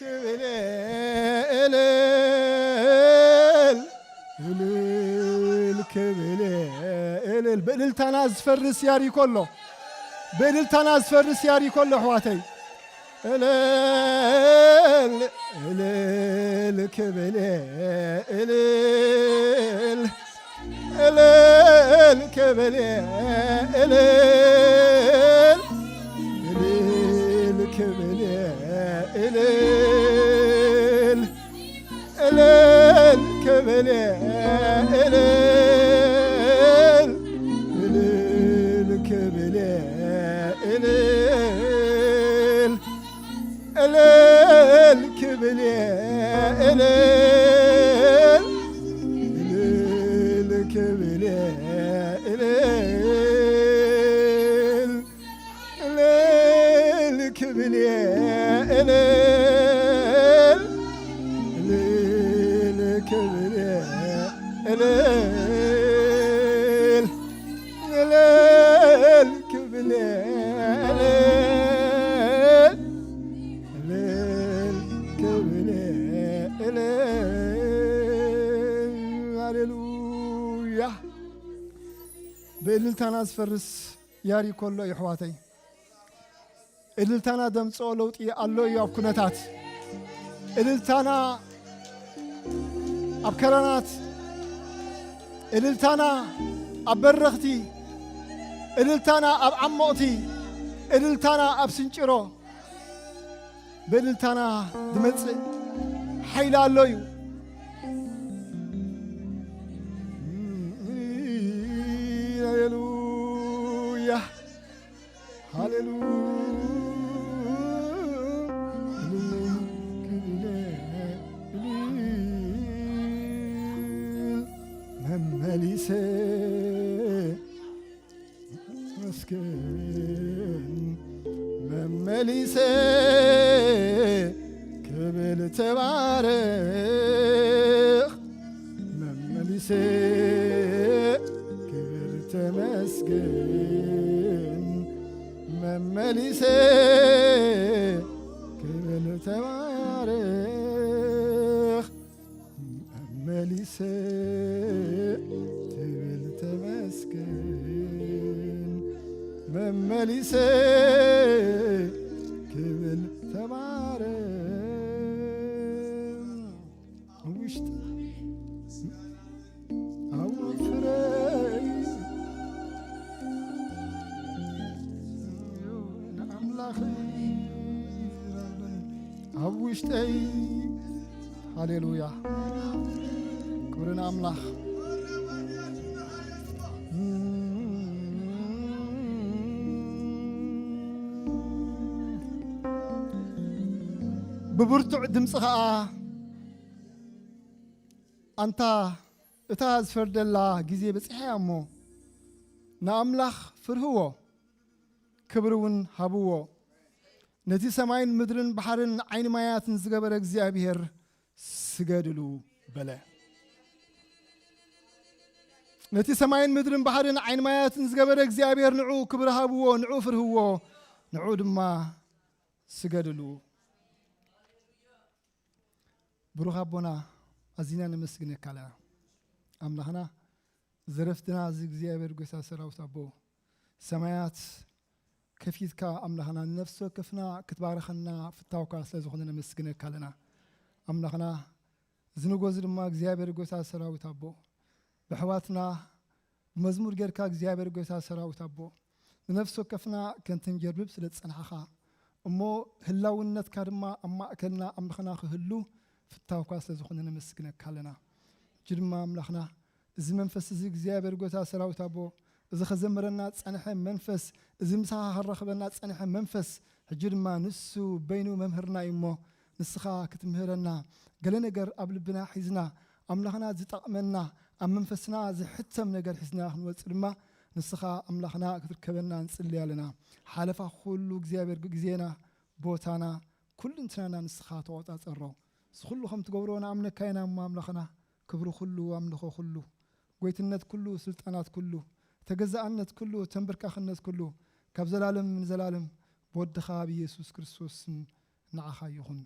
ክብል እልል፣ እልል ክብል እልል። ብእልልታና ዝፈርስ ያሪኮ ኣሎ። ብእልልታና ዝፈርስ ያሪኮ ኣሎ፣ ኣሕዋተይ። እልል፣ እልል ክብል እልል፣ እልል ክብል እልል፣ እልል ክብል እልል፣ እልል ክብል እልል፣ እልል ክብል እልል፣ እልል ክብል እልል፣ እልል ክብል እልል፣ እልል ክብል እልል፣ እልል ክብል እልል፣ እልል ክብል እልል፣ እልል ክብል እልል። ሃሌሉያ። ብእልልታና ዝፈርስ ያሪኮ ኣሎ፣ የሕዋተይ። እልልታና ደምጽኦ ለውጢ ኣሎ እዩ ኣብ ኩነታት። እልልታና ኣብ ከረናት፣ እልልታና ኣብ በረኽቲ፣ እልልታና ኣብ ዓሞቕቲ፣ እልልታና ኣብ ስንጭሮ፣ ብእልልታና ዝመጽእ ሓይሊ ኣሎ እዩ። ሃሌሉያ፣ ሃሌሉያ። መመሊሰ መስገን መመሊሰ ክብል ተባረኽ፣ መመሊሰ ክብል ተመስገን፣ መመሊሰ ክብል ተባረኽ። መመሊሰ ትብል ተመስገን፣ መመሊሰ ክብል ተባረኽ። ውሽጥ ኣውፍረይ ንኣምላኽ ኣብ ውሽጠይ። ሃሌሉያ፣ ክብሪ ንኣምላኽ። ብብርቱዕ ድምፂ ኸዓ ኣንታ እታ ዝፈርደላ ግዜ በጺሓ እያ እሞ፣ ንኣምላኽ ፍርህዎ፣ ክብሪ እውን ሃብዎ። ነቲ ሰማይን ምድርን ባሕርን ዓይኒ ማያትን ዝገበረ እግዚኣብሔር ስገድሉ በለ። ነቲ ሰማይን ምድርን ባሕርን ዓይኒ ማያትን ዝገበረ እግዚኣብሔር ንዑ ክብሪ ሃብዎ፣ ንዑ ፍርህዎ፣ ንዑ ድማ ስገድሉ። ብሩኽ ኣቦና፣ ኣዚና ነመስግነካ ኣለና። ኣምላኽና፣ ዘረፍትና እዚ እግዚኣብሔር ጎይታ ሰራዊት ኣቦ፣ ሰማያት ከፊትካ ኣምላኽና ንነፍሲ ወከፍና ክትባርኸና ፍታውካ ስለ ዝኾነ ነመስግነካ ኣለና። ኣምላኽና፣ እዚ ንጎ እዚ ድማ እግዚኣብሔር ጎይታ ሰራዊት ኣቦ፣ ብኣሕዋትና ብመዝሙር ጌርካ እግዚኣብሔር ጎይታ ሰራዊት ኣቦ፣ ንነፍሲ ወከፍና ከም ተንጀርብብ ስለ ዝጸናሕኻ፣ እሞ ህላውነትካ ድማ ኣብ ማእከልና ኣምላኽና ክህሉ ፍታውካ ስለ ዝኾነ ነመስግነካ ኣለና። ሕጂ ድማ ኣምላኽና፣ እዚ መንፈስ እዚ እግዚኣብሔር ጎይታ ሰራዊት ኣቦ፣ እዚ ከዘምረና ዝጸንሐ መንፈስ፣ እዚ ምሳኻ ከራኽበና ዝጸንሐ መንፈስ፣ ሕጂ ድማ ንሱ በይኑ መምህርና እዩ እሞ፣ ንስኻ ክትምህረና፣ ገለ ነገር ኣብ ልብና ሒዝና፣ ኣምላኽና ዝጠቕመና፣ ኣብ መንፈስና ዝሕተም ነገር ሒዝና ክንወጽእ ድማ፣ ንስኻ ኣምላኽና ክትርከበና ንጽሊ ኣለና። ሓለፋ ኩሉ እግዚኣብሔር፣ ግዜና፣ ቦታና፣ ኩሉ እንትናና ንስኻ ተቖጻጸሮ። እዚ ኩሉ ከም ትገብሮ ንኣምነካ ኢና እሞ ኣምላኽና፣ ክብሪ ኩሉ፣ ኣምልኾ ኩሉ፣ ጎይትነት ኩሉ፣ ስልጣናት ኩሉ፣ ተገዛእነት ኩሉ፣ ተንበርካኽነት ኩሉ፣ ካብ ዘላለም ንዘላለም ብወድኻ ብኢየሱስ ክርስቶስ ስም ንዓኻ ይኹን።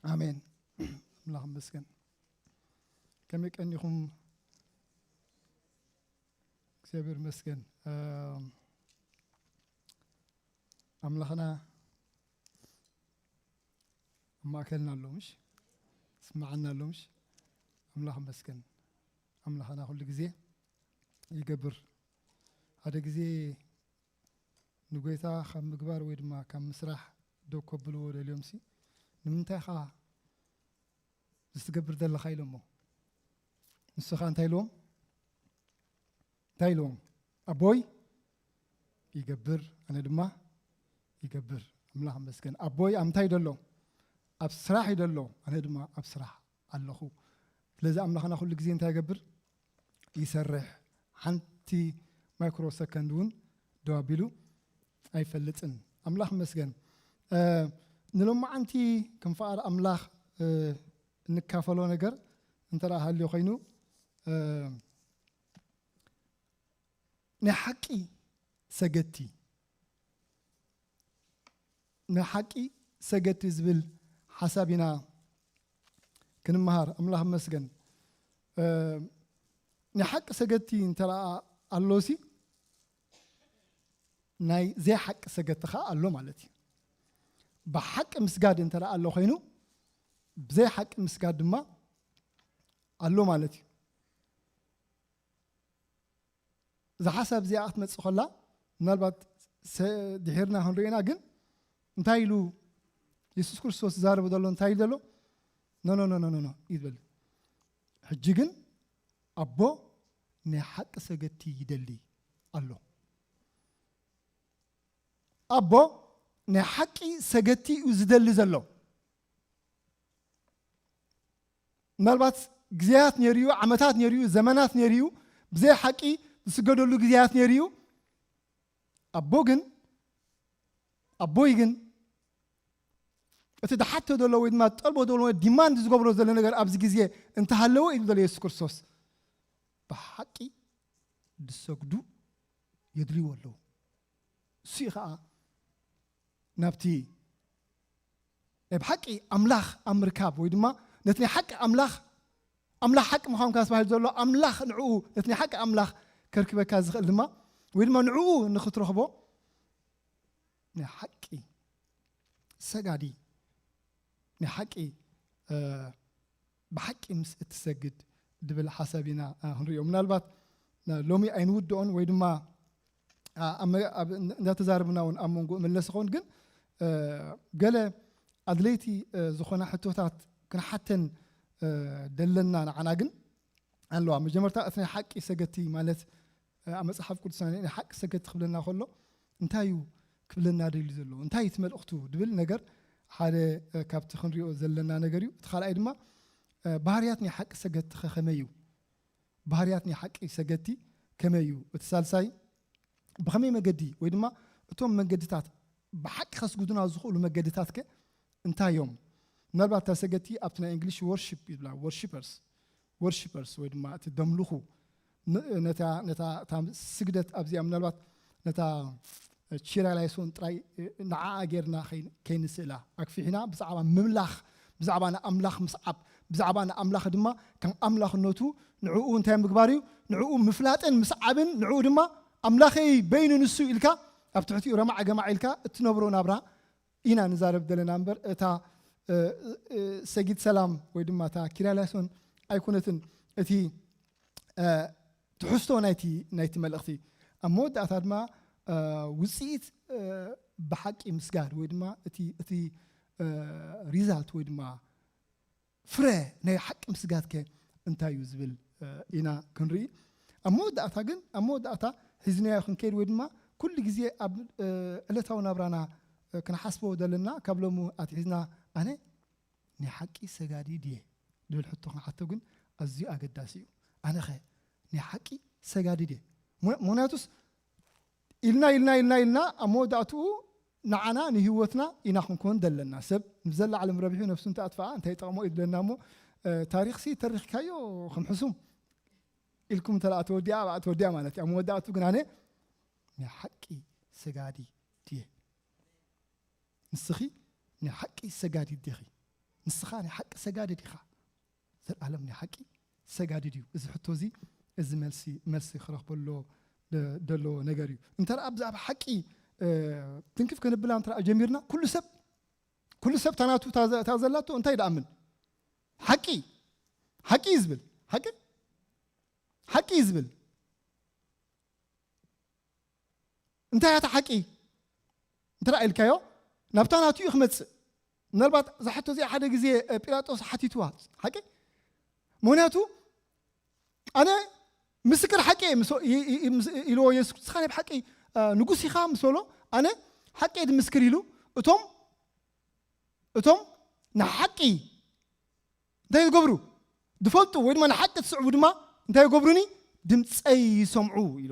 ኣሜን። ኣምላኽ ይመስገን። ከመይ ቀኒኹም? እግዚኣብሔር ይመስገን። እም፣ ኣምላኽና ኣብ ማእከልና ኣሎ፣ ምሽ? ስምዓና ኣሎ፣ ምሽ? ኣምላኽ ይመስገን። ኣምላኽና ኩሉ ግዜ ይገብር። ሓደ ግዜ ንጎይታ ካብ ምግባር ወይ ድማ ካብ ምስራሕ ደው ከብልዎ ደልዮምሲ፣ "ንምንታይ ኢኻ እዚ ትገብር ዘለኻ?" ኢሎሞ። ንሱ ኸኣ እንታይ ኢልዎም? እንታይ ኢልዎም? "ኣቦይ ይገብር፣ ኣነ ድማ ይገብር።" ኣምላኽ ይመስገን። ኣቦይ ኣብ እንታይ እዩ ዘሎ? ኣብ ስራሕ እዩ ዘሎ። ኣነ ድማ ኣብ ስራሕ ኣለኹ። ስለዚ ኣምላኽና ኩሉ ግዜ እንታይ ይገብር? ይሰርሕ። ሓንቲ ማይክሮ ሰከንድ እውን ደው ኣቢሉ ኣይፈልጥን። ኣምላኽ ይመስገን። እ፣ ንሎማዓንቲ ከም ፍቓድ ኣምላኽ፣ እ፣ እንካፈሎ ነገር እንተ ደኣ ሃልዩ ኮይኑ፣ እ፣ ናይ ሓቂ ሰገድቲ፣ ናይ ሓቂ ሰገድቲ ዝብል ሓሳብ ኢና ክንመሃር። ኣምላኽ ይመስገን። እ፣ ናይ ሓቂ ሰገድቲ እንተ ደኣ ኣሎሲ፣ ናይ ዘይሓቂ ሰገድቲ ኸኣ ኣሎ ማለት እዩ። ብሓቂ ምስጋድ እንተ ደኣ ኣሎ ኮይኑ፣ ብዘይ ሓቂ ምስጋድ ድማ ኣሎ ማለት እዩ። እዛ ሓሳብ እዚኣ ክትመጽእ ከላ፣ ምናልባት ሰ-፣ ድሒርና ክንርእና ግን፣ እንታይ ኢሉ የሱስ ክርስቶስ ዝዛረቦ ዘሎ? እንታይ ኢሉ ዘሎ? "ኖ፣ ኖ፣ ኖ፣ ኖ፣ ኖ፣ ኖ" ይብል። ሕጂ ግን ኣቦ ናይ ሓቂ ሰገድቲ ይደሊ ኣሎ። ኣቦ ናይ ሓቂ ሰገድቲ እዩ ዝደሊ ዘሎ። ምናልባት ግዜያት ነይሩ እዩ፣ ዓመታት ነይሩ እዩ፣ ዘመናት ነይሩ እዩ፣ ብዘይ ሓቂ ዝስገደሉ ግዜያት ነይሩ እዩ። ኣቦ ግን፣ ኣቦይ ግን፣ እቲ ዝሓቶ ዘሎ ወይ ድማ ዝጠልቦ ዘሎ ወይ ዲማንድ ዝገብሮ ዘሎ ነገር ኣብዚ ግዜ እንተሃለወ፣ ኢሉ ዘሎ የሱስ ክርስቶስ፣ ብሓቂ ዝሰግዱ የድልይዎ ኣለዉ። እሱ እዩ ኸዓ ናብቲ ናይ ብሓቂ ኣምላኽ ኣብ ምርካብ ወይ ድማ ነቲ ናይ ሓቂ ኣምላኽ፣ ኣምላኽ ሓቂ ምዃኑ ካብ ዝበሃል ዘሎ ኣምላኽ ንዕኡ፣ ነቲ ናይ ሓቂ ኣምላኽ ከርክበካ ዝኽእል ድማ ወይ ድማ ንዕኡ ንኽትረኽቦ ናይ ሓቂ ሰጋዲ፣ ናይ ሓቂ፣ እ፣ ብሓቂ ምስ እትሰግድ ድብል ሓሳብ ኢና፣ እ፣ ክንሪኦ። ምናልባት፣ እ፣ ሎሚ ኣይንውድኦን ወይ ድማ፣ እ፣ ኣብ መ-፣ ኣብ፣ እንዳተዛረብና እውን ኣብ መንጎ እምለስ ይኸውን፣ ግን፣ እ፣ ገለ ኣድለይቲ፣ እ፣ ዝኾና ሕቶታት ክንሓተን፣ እ፣ ደለና ንዓና ግን ኣለዋ። መጀመርታ እቲ ናይ ሓቂ ሰገቲ ማለት፣ እ፣ ኣብ መጽሓፍ ቅዱስና ናይ ሓቂ ሰገቲ ክብለና ከሎ እንታይ እዩ ክብለና ደልዩ ዘሎ? እንታይ እዩ እቲ መልእኽቱ ድብል ነገር ሓደ፣ እ፣ ካብቲ ክንሪኦ ዘለና ነገር እዩ። እቲ ካልኣይ ድማ፣ እ፣ ባህርያት ናይ ሓቂ ሰገቲ ኸ ከመይ እዩ? ባህርያት ናይ ሓቂ ሰገቲ ከመይ እዩ? እቲ ሳልሳይ ብኸመይ መገዲ ወይ ድማ እቶም መንገድታት ብሓቂ ከስግዱና ዝኽእሉ መገድታት ከ እንታይ እዮም? ምናልባት እታ ሰገቲ ኣብቲ ናይ እንግሊሽ ወርሺፕ ይብላ፣ ወርሺፐርስ፣ ወርሺፐርስ ወይ ድማ እቲ ደምልኹ ን-፣ ነታ፣ ነታ፣ እታ ስግደት ኣብዚኣ ምናልባት ነታ ቺራ ላይሶን ጥራይ ንዓኣ ጌርና ከይ-፣ ከይንስእላ ኣግፊሕና ብዛዕባ ምምላኽ፣ ብዛዕባ ንኣምላኽ ምስዓብ፣ ብዛዕባ ንኣምላኽ ድማ ከም ኣምላኽነቱ ንዕኡ እንታይ ምግባር እዩ? ንዕኡ ምፍላጥን ምስዓብን፣ ንዕኡ ድማ ኣምላኸይ በይኑ ንሱ ኢልካ ኣብ ትሕቲኡ ረማዕ ገማዕ ኢልካ እትነብሮ ናብራ ኢና ንዛረብ ዘለና እምበር፣ እታ፣ እ፣ እ፣ ሰጊድ ሰላም ወይ ድማ እታ ኪርያላይሶን ኣይኮነትን እቲ፣ እ፣ ትሕዝቶ ናይቲ፣ ናይቲ መልእኽቲ። ኣብ መወዳእታ ድማ፣ እ፣ ውጽኢት፣ እ፣ ብሓቂ ምስጋድ ወይ ድማ እቲ፣ እቲ፣ እ፣ ሪዛልት ወይ ድማ ፍረ ናይ ሓቂ ምስጋድከ እንታይ እዩ ዝብል፣ እ፣ ኢና ክንርኢ። ኣብ መወዳእታ ግን፣ ኣብ መወዳእታ ሒዝናዮ ክንከይድ ወይ ድማ ኩሉ ግዜ ኣብ፣ እ፣ ዕለታዊ ናብራና፣ እ፣ ክንሓስቦ ዘለና ካብ ሎሚ ኣትሒዝና ኣነ ናይ ሓቂ ሰጋዲ ድየ? ዝብል ሕቶ ክንሓቶ ግን ኣዝዩ ኣገዳሲ እዩ። ኣነኸ ናይ ሓቂ ሰጋዲ ድየ? ሞ-፣ ምኽንያቱስ ኢልና፣ ኢልና፣ ኢልና፣ ኢልና ኣብ መወዳእትኡ ንዓና ንህይወትና ኢና ክንኮን ዘለና። ሰብ ንብዘላ ዓለም ረቢሑ ነፍሱ እንተኣጥፍኣ እንታይ ይጠቕሞ እዩ ዝብለና እሞ፣ እ፣ ታሪኽሲ ተሪኽካዮ ከም ሕሱም ኢልኩም እንተ ደኣ ተወዲኣ፣ ኣብኣ ተወዲኣ ማለት እዩ። ኣብ መወዳእትኡ ግን ኣነ ናይ ሓቂ ሰጋዲ ድየ? ንስኺ ናይ ሓቂ ሰጋዲት ዲኺ? ንስኻ ናይ ሓቂ ሰጋድድ ኢኻ። ዘልኣለም ናይ ሓቂ ሰጋድድ እዩ። እዚ ሕቶ እዚ፣ እዚ መልሲ፣ መልሲ ክረኽበሎ ደ-፣ ደሎ ነገር እዩ። እንተ ደኣ ብዛዕባ ሓቂ፣ እ፣ ትንክፍ ከነብላ እንተ ደኣ ጀሚርና፣ ኩሉ ሰብ፣ ኩሉ ሰብ እታ ናቱ፣ እታ ዘ-፣ እታ ዘላቶ እንታይ ደኣምን? ሓቂ፣ ሓቂ እዩ ዝብል። ሓቂ፣ ሓቂ እዩ ዝብል። እንታይ እያ እታ ሓቂ? እንተ ደኣ ኢልካዮ፣ ናብታ ናቱ እዩ ክመጽእ። ምናልባት እዛ ሕቶ እዚኣ ሓደ ግዜ፣ እ፣ ጲላጦስ ሓቲትዋ። ሓቂ? ምኽንያቱ፣ ኣነ ምስክር ሓቂ እየ ምስ-፣ ኢ-፣ ኢ-፣ ኢ-፣ ምስ-፣ ኢልዎ የሱስ፣ ንስኻ ናይ ብሓቂ፣ እ፣ ንጉስ ኢኻ ምስ በሎ፣ ኣነ ሓቂ እየ ዝምስክር ኢሉ፣ እቶም፣ እቶም ንሓቂ እንታይ ይገብሩ? ዝፈልጡ ወይ ድማ ንሓቂ ዝስዕቡ ድማ እንታይ ይገብሩኒ? ድምፀይ ይሰምዑ ኢሉ።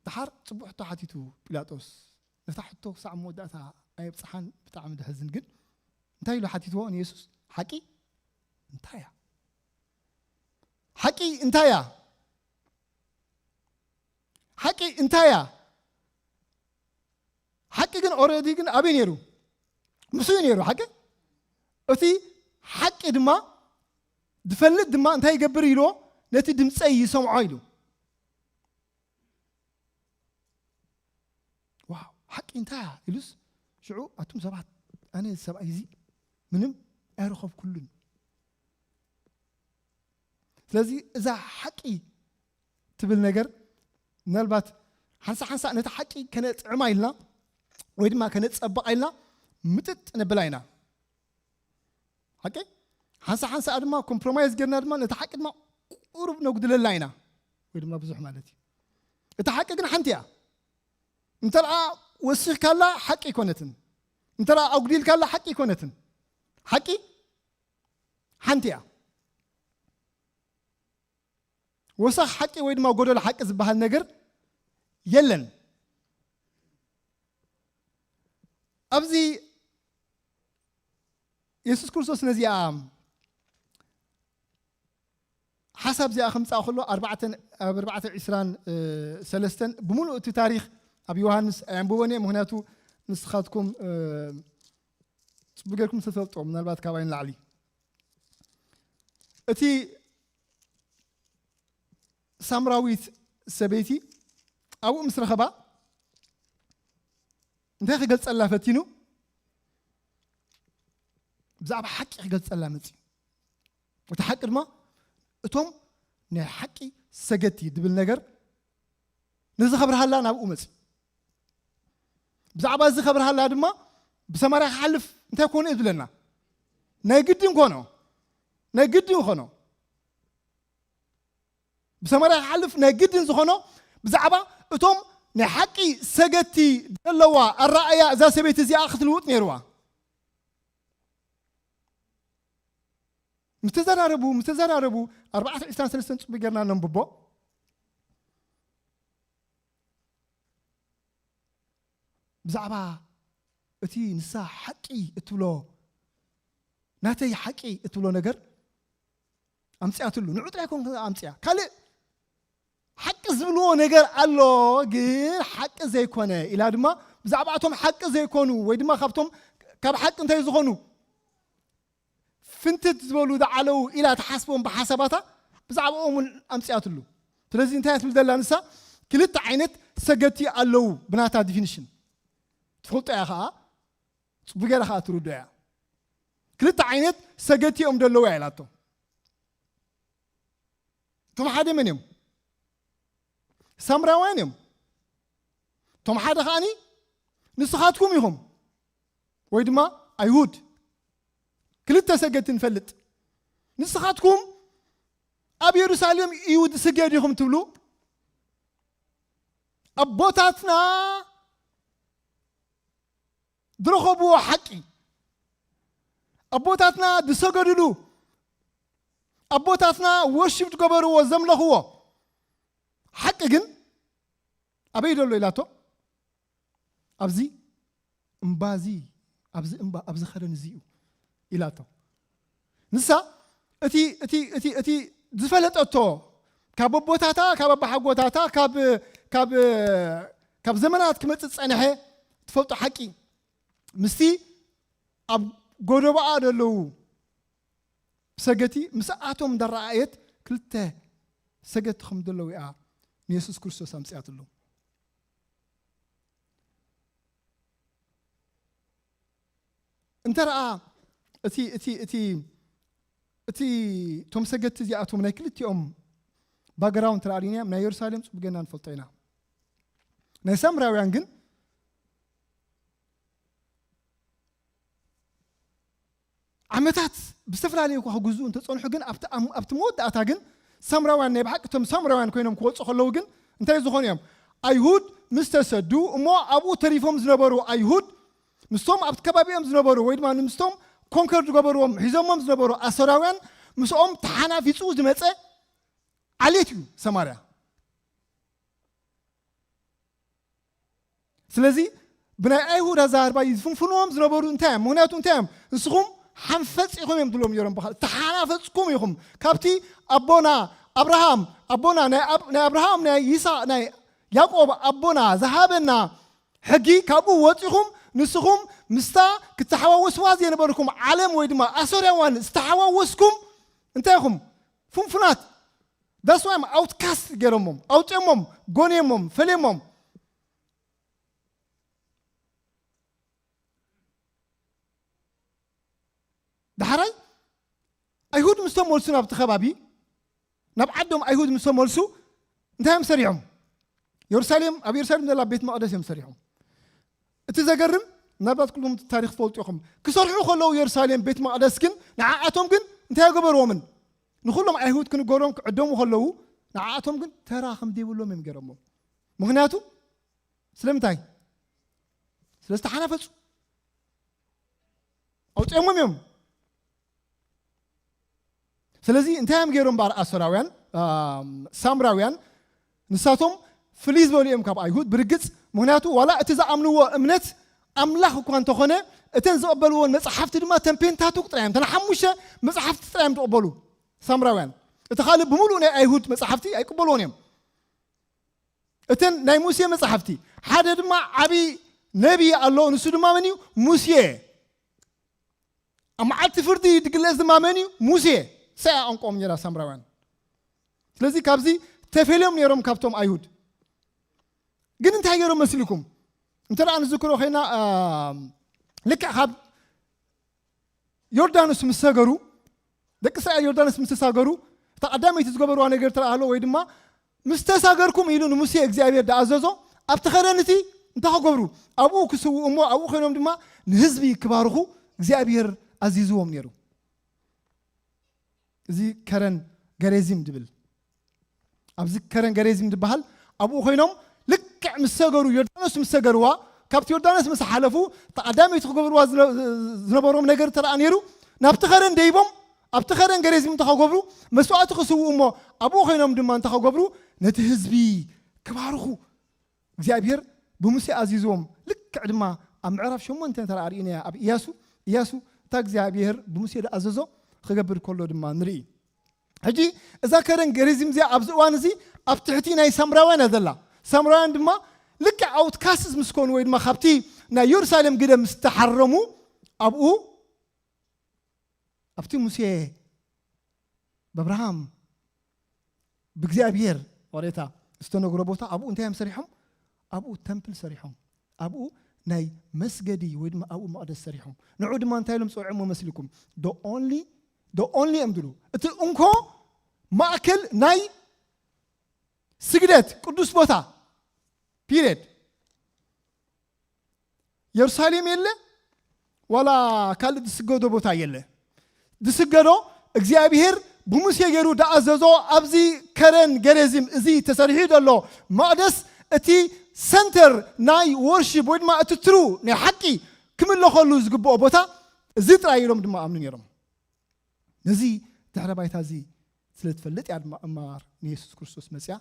ደሓር ጽቡቕ ሕቶ ሓቲቱ ጲላጦስ። ነታ ሕቶ ክሳዕ መወዳእታ ኣየብጽሓን፣ ብጣዕሚ ደሕዝን። ግን እንታይ ኢሉ ሓቲትዎ ንየሱስ? ሓቂ እንታይ እያ? ሓቂ እንታይ እያ? ሓቂ እንታይ እያ? ሓቂ ግን ኦረዲ ግን ኣበይ ነይሩ? ምስኡ ነይሩ። ሓቂ፣ እቲ ሓቂ ድማ ዝፈልጥ ድማ እንታይ ይገብር ኢልዎ? ነቲ ድምፀይ ይሰምዖ ኢሉ። ዋው፣ ሓቂ እንታይ እያ ኢሉስ፣ ሽዑ ኣቱም ሰባት፣ ኣነ ሰብኣይ እዚ ምንም ኣይረኸብኩሉን። ስለዚ እዛ ሓቂ ትብል ነገር ምናልባት ሓንሳ ሓንሳ ነቲ ሓቂ ከነጥዕማ ኢልና ወይ ድማ ከነጸብቓ ኢልና ምጥጥ ነብላ ኢና። ሓቂ ሓንሳ ሓንሳ ድማ ኮምፕሮማይዝ ጌርና ድማ ነቲ ሓቂ ድማ ቁሩብ ነጉድለላ ኢና፣ ወይ ድማ ብዙሕ ማለት እዩ። እታ ሓቂ ግን ሓንቲ እያ። እንተ ደኣ ወሲኽካላ ሓቂ ኣይኮነትን፣ እንተ ደኣ ኣጉዲልካላ ሓቂ ኣይኮነትን። ሓቂ ሓንቲ እያ። ወሰኽ ሓቂ ወይ ድማ ጎደሎ ሓቂ ዝበሃል ነገር የለን። ኣብዚ የሱስ ክርስቶስ ነዚኣ ሓሳብ እዚኣ ከምጻእ ከሎ ኣርባዕተ፣ ኣብ ኣርባዕተ ዕስራን ሰለስተን ብምሉእ እቲ ታሪኽ ኣብ ዮሃንስ ኣየንብቦን እየ፣ ምኽንያቱ ንስኻትኩም፣ እ፣ ጽቡቅ ጌርኩም ዝተፈልጦ ምናልባት ካባይ ንላዕሊ። እቲ ሳምራዊት ሰበይቲ ኣብኡ ምስ ረኸባ እንታይ ክገልጸላ ፈቲኑ? ብዛዕባ ሓቂ ክገልጸላ መጺኡ። እቲ ሓቂ ድማ እቶም ናይ ሓቂ ሰገድቲ ድብል ነገር ነዚ ከብርሃላ ናብኡ መጺኡ። ብዛዕባ እዚ ከብርሃላ ድማ ብሰማርያ ክሓልፍ እንታይ ኮነ እዩ ዝብለና? ናይ ግድን ኮኖ። ናይ ግድን ኮኖ። ብሰማርያ ክሓልፍ ናይ ግድን ዝኾኖ ብዛዕባ እቶም ናይ ሓቂ ሰገድቲ ዘለዋ ኣረኣእያ እዛ ሰበይቲ እዚኣ ክትልውጥ ነይርዋ። ምተዘራረቡ፣ ምተዘራረቡ፣ ኣርባዕተ ዕስራን ሰለስተን ጽቡቅ ጌርና ነንብቦ። ብዛዕባ እቲ ንሳ ሓቂ እትብሎ፣ ናተይ ሓቂ እትብሎ ነገር ኣምጽኣትሉ። ንዑ ጥራይ ኮን ኣምጽኣ። ካልእ ሓቂ ዝብልዎ ነገር ኣሎ፣ ግን ሓቂ ዘይኮነ ኢላ ድማ ብዛዕባ እቶም ሓቂ ዘይኮኑ ወይ ድማ ካብቶም ካብ ሓቂ እንታይ ዝኾኑ ፍንትት ዝበሉ ዝዓለዉ ኢላ ትሓስቦም ብሓሳባታ ብዛዕባኦም እውን ኣምጽኣትሉ። ስለዚ እንታይ እያ ትብል ዘላ ንሳ? ክልተ ዓይነት ሰገድቲ ኣለዉ ብናታ ዲፊኒሽን። ትፈልጦ እያ ኸዓ፣ ጽቡቅ ገይራ ኸዓ ትርድኦ እያ። ክልተ ዓይነት ሰገድቲ እዮም ዘለዉ እያ ኢላቶ። እቶም ሓደ መን እዮም? ሳምራውያን እዮም። እቶም ሓደ ከዓኒ ንስኻትኩም ኢኹም፣ ወይ ድማ ኣይሁድ። ክልተ ሰገድቲ ንፈልጥ። ንስኻትኩም ኣብ የሩሳሌም እዩ ዝስገድ ኢኹም ትብሉ፣ ኣቦታትና ዝረኸብዎ ሓቂ፣ ኣቦታትና ዝሰገድሉ፣ ኣቦታትና ወርሺፕ ዝገበርዎ ዘምለኽዎ ሓቂ ግን ኣበይ ዘሎ ኢላቶ? ኣብዚ እምባዚ፣ ኣብዚ እምባ፣ ኣብዚ ኸረን እዚ እዩ ኢላቶ። ንሳ እቲ፣ እቲ፣ እቲ፣ እቲ ዝፈለጠቶ ካብ ኣቦታታ፣ ካብ ኣባሓጎታታ፣ ካብ፣ ካብ፣ ካብ ዘመናት ክመጽእ ዝጸንሐ ትፈልጦ ሓቂ ምስቲ ኣብ ጎደቦኣ ዘለዉ ሰገቲ ምስኣቶም እንዳረኣየት ክልተ ሰገቲ ከም ዘለዉ እያ ንየሱስ ክርስቶስ ኣምፅኣትሉ። እንተ ረኣ እቲ እቲ እቲ እቲ እቶም ሰገቲ እዚኣቶም ናይ ክልቲኦም ባግራውንድ ተራእሪና ናይ የሩሳሌም ፅቡቅ ጌና ንፈልጦ ኢና። ናይ ሳምራውያን ግን ዓመታት ብዝተፈላለዩ እኳ ክግዝኡ እንተጸንሑ ግን ኣብቲ ኣም- ኣብቲ መወዳእታ ግን ሳምራውያን ናይ ብሓቂ እቶም ሳምራውያን ኮይኖም ክወፁ ከለዉ ግን እንታይ ዝኾኑ እዮም? ኣይሁድ ምስ ተሰዱ እሞ ኣብኡ ተሪፎም ዝነበሩ ኣይሁድ ምስቶም ኣብቲ ከባቢኦም ዝነበሩ ወይ ድማ ንምስቶም ኮንከር ዝገበርዎም ሒዞሞም ዝነበሩ ኣሶራውያን ምስኦም ተሓናፊፁ ዝመፀ ዓሌት እዩ ሰማርያ። ስለዚ ብናይ ኣይሁድ ኣዛርባ ዝፍንፍንዎም ዝነበሩ እንታይ እዮም? ምክንያቱ እንታይ እዮም? ንስኹም ሓንፈፅ ኢኹም እዮም ዝብሎም ነይሮም። ብኻልእ ተሓናፈፅኩም ኢኹም ካብቲ ኣቦና ኣብርሃም ኣቦና ናይ ኣብ- ናይ ኣብርሃም ናይ ይስሐቅ ናይ ያዕቆብ ኣቦና ዝሃበና ሕጊ ካብኡ ወፂኹም ንስኹም ምስታ ክትተሓዋወስዋ ዘይነበርኩም ዓለም ወይ ድማ ኣሶርያውያን ዝተሓዋወስኩም እንታይ ኢኹም? ፍንፉናት። ዳስዋይም ኣውትካስት ገይሮሞም ኣውፅኦሞም ጎንዮሞም ፈለዮሞም። ዳሕራይ ኣይሁድ ምስ ተመልሱ ናብቲ ከባቢ ናብ ዓዶም ኣይሁድ ምስ ተመልሱ እንታይ እዮም ሰሪሖም? የሩሳሌም ኣብ የሩሳሌም ዘላ ቤት መቕደስ እዮም ሰሪሖም። እቲ ዘገርም ምናልባት ኩሎም እቲ ታሪክ ትፈልጡ ኢኹም። ክሰርሑ ከለዉ የሩሳሌም ቤት መቕደስ ግን ንዓኣቶም ግን እንታይ ኣይገበርዎምን? ንኩሎም ኣይሁድ ክንገሮም ክዕደሙ ከለዉ ንዓኣቶም ግን ተራ ከም ዘይብሎም እዮም ገይሮሞም። ምክንያቱ ስለምንታይ? ስለ ዝተሓናፈፁ ኣውፅኦሞም እዮም። ስለዚ እንታይ እዮም ገይሮም? ባር ኣሶራውያን ሳምራውያን ንሳቶም ፍልይ ዝበሉ እዮም ካብ ኣይሁድ ብርግፅ። ምክንያቱ ዋላ እቲ ዝኣምንዎ እምነት ኣምላኽ እኳ እንተኾነ እተን ዝቐበልዎን መፅሓፍቲ ድማ ተን ፔንታቱክ ጥራይ እዮም። ተን ሓሙሽተ መፅሓፍቲ ጥራይ እዮም ዝቐበሉ ሳምራውያን። እቲ ካልእ ብምሉእ ናይ ኣይሁድ መፅሓፍቲ ኣይቅበልዎን እዮም። እተን ናይ ሙሴ መፅሓፍቲ ሓደ ድማ ዓብዪ ነቢይ ኣሎ። ንሱ ድማ መን እዩ? ሙሴ። ኣብ መዓልቲ ፍርዲ ዝግለጽ ድማ መን እዩ? ሙሴ። ሰያ ቋንቋኦም ነራ ሳምራውያን። ስለዚ ካብዚ ተፈልዮም ነይሮም ካብቶም ኣይሁድ። ግን እንታይ ገይሮም መስልኩም? እንተ ደኣ ንዝክሮ ኮይና ልክዕ ካብ ዮርዳኖስ ምስ ሰገሩ ደቂ እስራኤል ዮርዳኖስ ምስ ተሳገሩ እታ ቀዳመይቲ ዝገበርዋ ነገር ተረኣሎ ወይ ድማ ምስ ተሳገርኩም ኢሉ ንሙሴ እግዚኣብሔር ደኣዘዞ ኣብቲ ኸረን እቲ እንታይ ክገብሩ ኣብኡ ክስውኡ እሞ ኣብኡ ኮይኖም ድማ ንህዝቢ ክባርኹ እግዚኣብሔር ኣዚዝዎም ነይሩ። እዚ ከረን ገሬዚም ድብል ኣብዚ ከረን ገሬዚም ዝበሃል ኣብኡ ኮይኖም ልክዕ ምስ ሰገሩ ዮርዳኖስ ምስ ሰገርዋ ካብቲ ዮርዳኖስ ምስ ሓለፉ ተቐዳመይቲ ክገብርዋ ዝነ- ዝነበሮም ነገር ተረኣ ነይሩ። ናብቲ ከረን ደይቦም ኣብቲ ከረን ገሬዚም እንተ ክገብሩ መስዋዕቲ ክስውኡ እሞ ኣብኡ ኮይኖም ድማ እንተ ክገብሩ ነቲ ህዝቢ ክባርኹ እግዚኣብሔር ብሙሴ ኣዚዝዎም። ልክዕ ድማ ኣብ ምዕራፍ ሸሞንተ እንተ ርኢናያ ኣብ ኢያሱ ኢያሱ እታ እግዚኣብሔር ብሙሴ ዝኣዘዞ ክገብር ከሎ ድማ ንርኢ። ሕጂ እዛ ከረን ገሪዚም እዚኣ ኣብዚ እዋን እዚ ኣብ ትሕቲ ናይ ሳምራውያን እያ ዘላ። ሳምራውያን ድማ ልክዕ ኣውትካስትስ ምስ ኮኑ ወይ ድማ ካብቲ ናይ የሩሳሌም ግደ ምስ ተሓረሙ ኣብኡ ኣብቲ ሙሴ ብኣብርሃም ብእግዚኣብሔር ወሬታ ዝተነግሮ ቦታ ኣብኡ እንታይ እዮም ሰሪሖም? ኣብኡ ተምፕል ሰሪሖም። ኣብኡ ናይ መስገዲ ወይ ድማ ኣብኡ መቕደስ ሰሪሖም። ንዑ ድማ እንታይ ኢሎም ፀውዖሞ መስልኩም? The only the only እዮም ዝብሉ እቲ እንኮ ማእከል ናይ ስግደት ቅዱስ ቦታ ፒሪየድ። የሩሳሌም የለ ዋላ ካልእ ዝስገዶ ቦታ የለ። ዝስገዶ እግዚኣብሔር ብሙሴ ገይሩ ደኣዘዞ ኣብዚ ከረን ገሬዚም እዚ ተሰሪሑ ዘሎ መቕደስ እቲ ሰንተር ናይ ወርሺፕ ወይ ድማ እቲ ትሩ ናይ ሓቂ ክምለኸሉ ዝግብኦ ቦታ እዚ ጥራይ ኢሎም ድማ ኣምኑ ነይሮም። ነዚ ድሕረ ባይታ እዚ ስለ ትፈልጥ እያ ድማ እምባር ንየሱስ ክርስቶስ መፅያ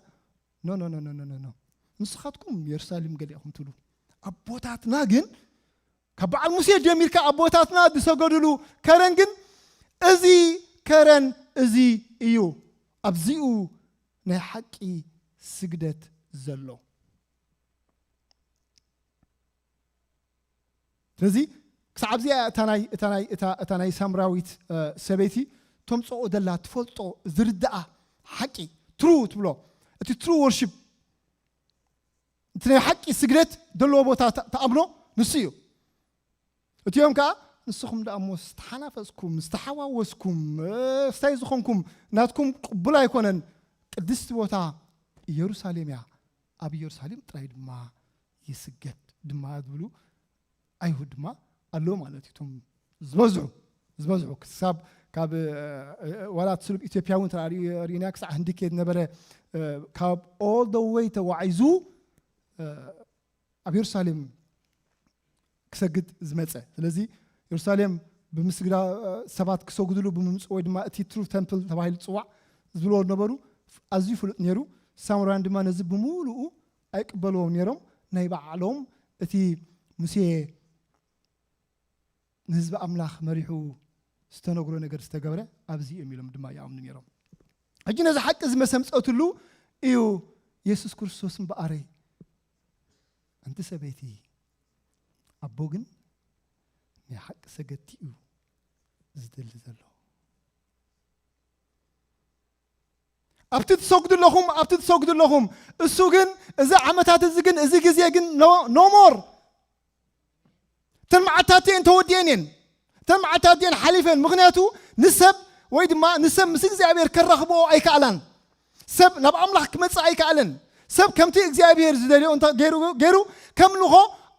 ኖ ኖ ኖ ኖ ኖ ኖ ንስኻትኩም የሩሳሌም ገሊኹም ትብሉ ኣቦታትና ግን ካብ በዓል ሙሴ ጀሚርካ ኣቦታትና ዝሰገዱሉ ከረን ግን እዚ ከረን እዚ እዩ። ኣብዚኡ ናይ ሓቂ ስግደት ዘሎ። ስለዚ ክሳብ ኣብዚኣ እታ ናይ እታ ናይ እታ እታ ናይ ሳምራዊት እ፣ ሰበይቲ ተምጽኦ ደላ ትፈልጦ ዝርድኣ ሓቂ ትሩ ትብሎ፣ እቲ ትሩ ወርሺፕ፣ እቲ ናይ ሓቂ ስግደት ዘለዎ ቦታ ተ- ተኣምኖ ንሱ እዩ። እቲኦም ከዓ ንስኹም ደኣ እሞ ዝተሓናፈጽኩም ዝተሓዋወስኩም እ፣ ስታይ ዝኾንኩም ናትኩም ቅቡል ኣይኮነን። ቅድስቲ ቦታ ኢየሩሳሌም እያ፣ ኣብ ኢየሩሳሌም ጥራይ ድማ ይስገድ ድማ ዝብሉ ኣይሁድ ድማ ኣለዉ ማለት እዩ። እቶም ዝበዝሑ ዝበዝሑ ክሳብ ካብ እ፣ እ፣ ዋላ እቲ ስሉብ ኢትዮጵያ እውን ተራእዩ ርኢና ክሳዕ ህንዲ ከየት ነበረ እ፣ ካብ all the way ተዋዒዙ እ፣ ኣብ የሩሳሌም ክሰግድ ዝመጸ። ስለዚ የሩሳሌም ብምስግዳ እ፣ ሰባት ክሰግድሉ ብምምጽኡ ወይ ድማ እቲ ትሩ ተምፕል ተባሂሉ ዝጽዋዕ ዝብልዎ ዝነበሩ ኣዝዩ ፍሉጥ ነይሩ። ሳምራውያን ድማ ነዚ ብምሉኡ ኣይቅበልዎም ነይሮም። ናይ ባዕሎም እቲ ሙሴ ንህዝቢ ኣምላኽ መሪሑ ዝተነግሮ ነገር ዝተገብረ ኣብዚ እዮም ኢሎም ድማ ይኣምኑ ነይሮም። ሕጂ ነዚ ሓቂ እዚ መሰምፀትሉ እዩ የሱስ ክርስቶስ እምበኣረይ ኣንቲ ሰበይቲ ኣቦ ግን ናይ ሓቂ ሰገድቲ እዩ ዝደሊ ዘሎ። ኣብቲ ትሰግዱ ኣለኹም ኣብቲ ትሰግዱ ኣለኹም እሱ ግን እዚ ዓመታት እዚ ግን እዚ ግዜ ግን ኖሞር እተን መዓልታት እየን ተወዲአን እየን እተን መዓልታት እየን ሓሊፈን ምክንያቱ ንሰብ ወይ ድማ ንሰብ ምስ እግዚኣብሔር ከራኽብኦ ኣይከኣላን ሰብ ናብ ኣምላኽ ክመጽእ ኣይከኣልን ሰብ ከምቲ እግዚኣብሔር ዝደልዮ ገይሩ ከምልኾ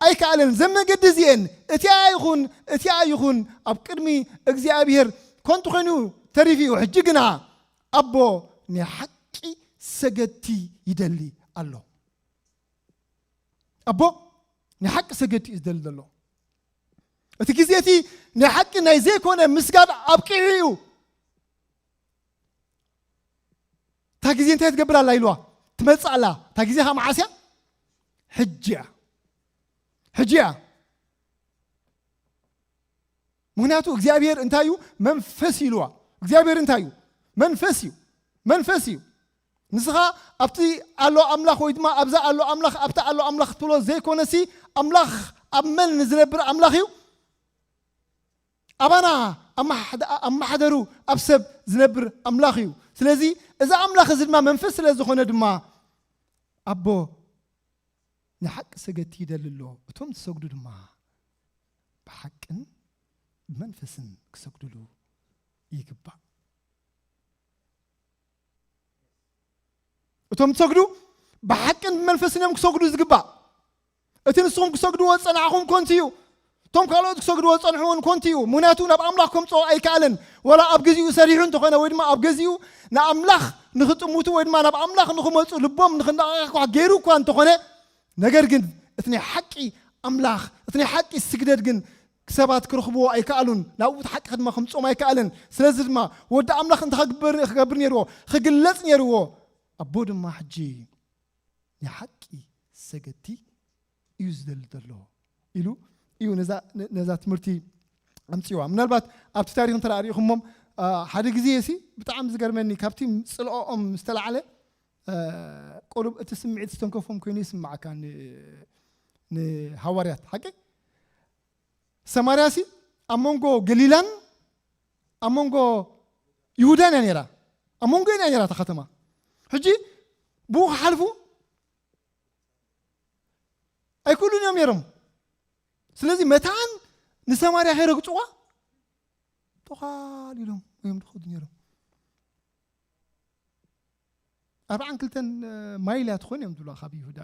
ኣይከኣልን ዘመገዲ እዚአን እቲኣ ይኹን እቲኣ ይኹን ኣብ ቅድሚ እግዚኣብሔር ኮንቱ ኮይኑ ተሪፊ እዩ ሕጂ ግና ኣቦ ናይ ሓቂ ሰገድቲ ይደሊ ኣሎ ኣቦ ናይ ሓቂ ሰገድቲ እዩ ዝደሊ ዘሎ እቲ ግዜ እቲ ናይ ሓቂ ናይ ዘይኮነ ምስጋድ ኣብቂዑ እዩ እታ ግዜ እንታይ ትገብር ኣላ ኢልዋ ትመፅእ ኣላ እታ ግዜ ከዓ መዓስ እያ ሕጂ እያ ሕጂ እያ ምክንያቱ እግዚኣብሔር እንታይ እዩ መንፈስ ኢልዋ እግዚኣብሔር እንታይ እዩ መንፈስ እዩ መንፈስ እዩ ንስኻ ኣብቲ ኣሎ ኣምላኽ ወይ ድማ ኣብዛ ኣሎ ኣምላኽ ኣብቲ ኣሎ ኣምላኽ ትብሎ ዘይኮነሲ ኣምላኽ ኣብ መን ዝነብር ኣምላኽ እዩ ኣባና ኣማሓደሩ ኣብ ሰብ ዝነብር ኣምላኽ እዩ ስለዚ እዚ ኣምላኽ እዚ ድማ መንፈስ ስለ ዝኾነ ድማ ኣቦ ንሓቂ ሰገድቲ ይደሊ ኣሎ እቶም ዝሰግዱ ድማ ብሓቅን ብመንፈስን ክሰግድሉ ይግባእ እቶም ትሰግዱ ብሓቅን ብመንፈስን እዮም ክሰግዱ ዝግባእ እቲ ንስኹም ክሰግድዎ ዝጸናዕኹም ኮንቲ እዩ እቶም ካልኦት ክሰግድዎ ዝጸንሕዎ እውን ኮንቲ እዩ ምክንያቱ ናብ ኣምላኽ ከምጽኦ ኣይከኣልን ወላ ኣብ ግዜኡ ሰሪሑ እንተኾነ ወይ ድማ ኣብ ግዜኡ ንኣምላኽ ንኽጥምቱ ወይ ድማ ናብ ኣምላኽ ንኽመፁ ልቦም ንኽነቓቕሕ ገይሩ እኳ እንተኾነ ነገር ግን እቲ ናይ ሓቂ ኣምላኽ እቲ ናይ ሓቂ ስግደት ግን ሰባት ክረኽብዎ ኣይከኣሉን ናብኡ እቲ ሓቂ ድማ ከምፅኦም ኣይከኣልን ስለዚ ድማ ወዲ ኣምላኽ እንታይ ክገብር ነይርዎ ክግለፅ ነይርዎ ኣቦ ድማ ሕጂ ናይ ሓቂ ሰገድቲ እዩ ዝደሊ ዘሎ ኢሉ እዩ ነዛ ትምህርቲ ኣምፅዋ ምናልባት ኣብቲ ታሪክ እንተ ርኢኹሞም ሓደ ግዜ ሲ ብጣዕሚ ዝገርመኒ ካብቲ ፅልኦም ዝተላዕለ ቁሩብ እቲ ስምዒት ዝተንከፎም ኮይኑ ይስማዓካ ንሃዋርያት ሓቂ ሰማርያ ሲ ኣብ መንጎ ገሊላን ኣብ መንጎ ይሁዳን እያ ነራ ኣብ መንጎ እያ ነራ እታ ከተማ ሕጂ ብኡ ክሓልፉ ኣይክእሉን እዮም ነይሮም ስለዚ መታን ንሰማርያ ከይረግፅዋ ተኻል ኢሎም እዮም ዝኸዱ ነይሮም ኣርባዓን ክልተን ማይል እያ ትኾን እዮም ዝብላ ካብ ይሁዳ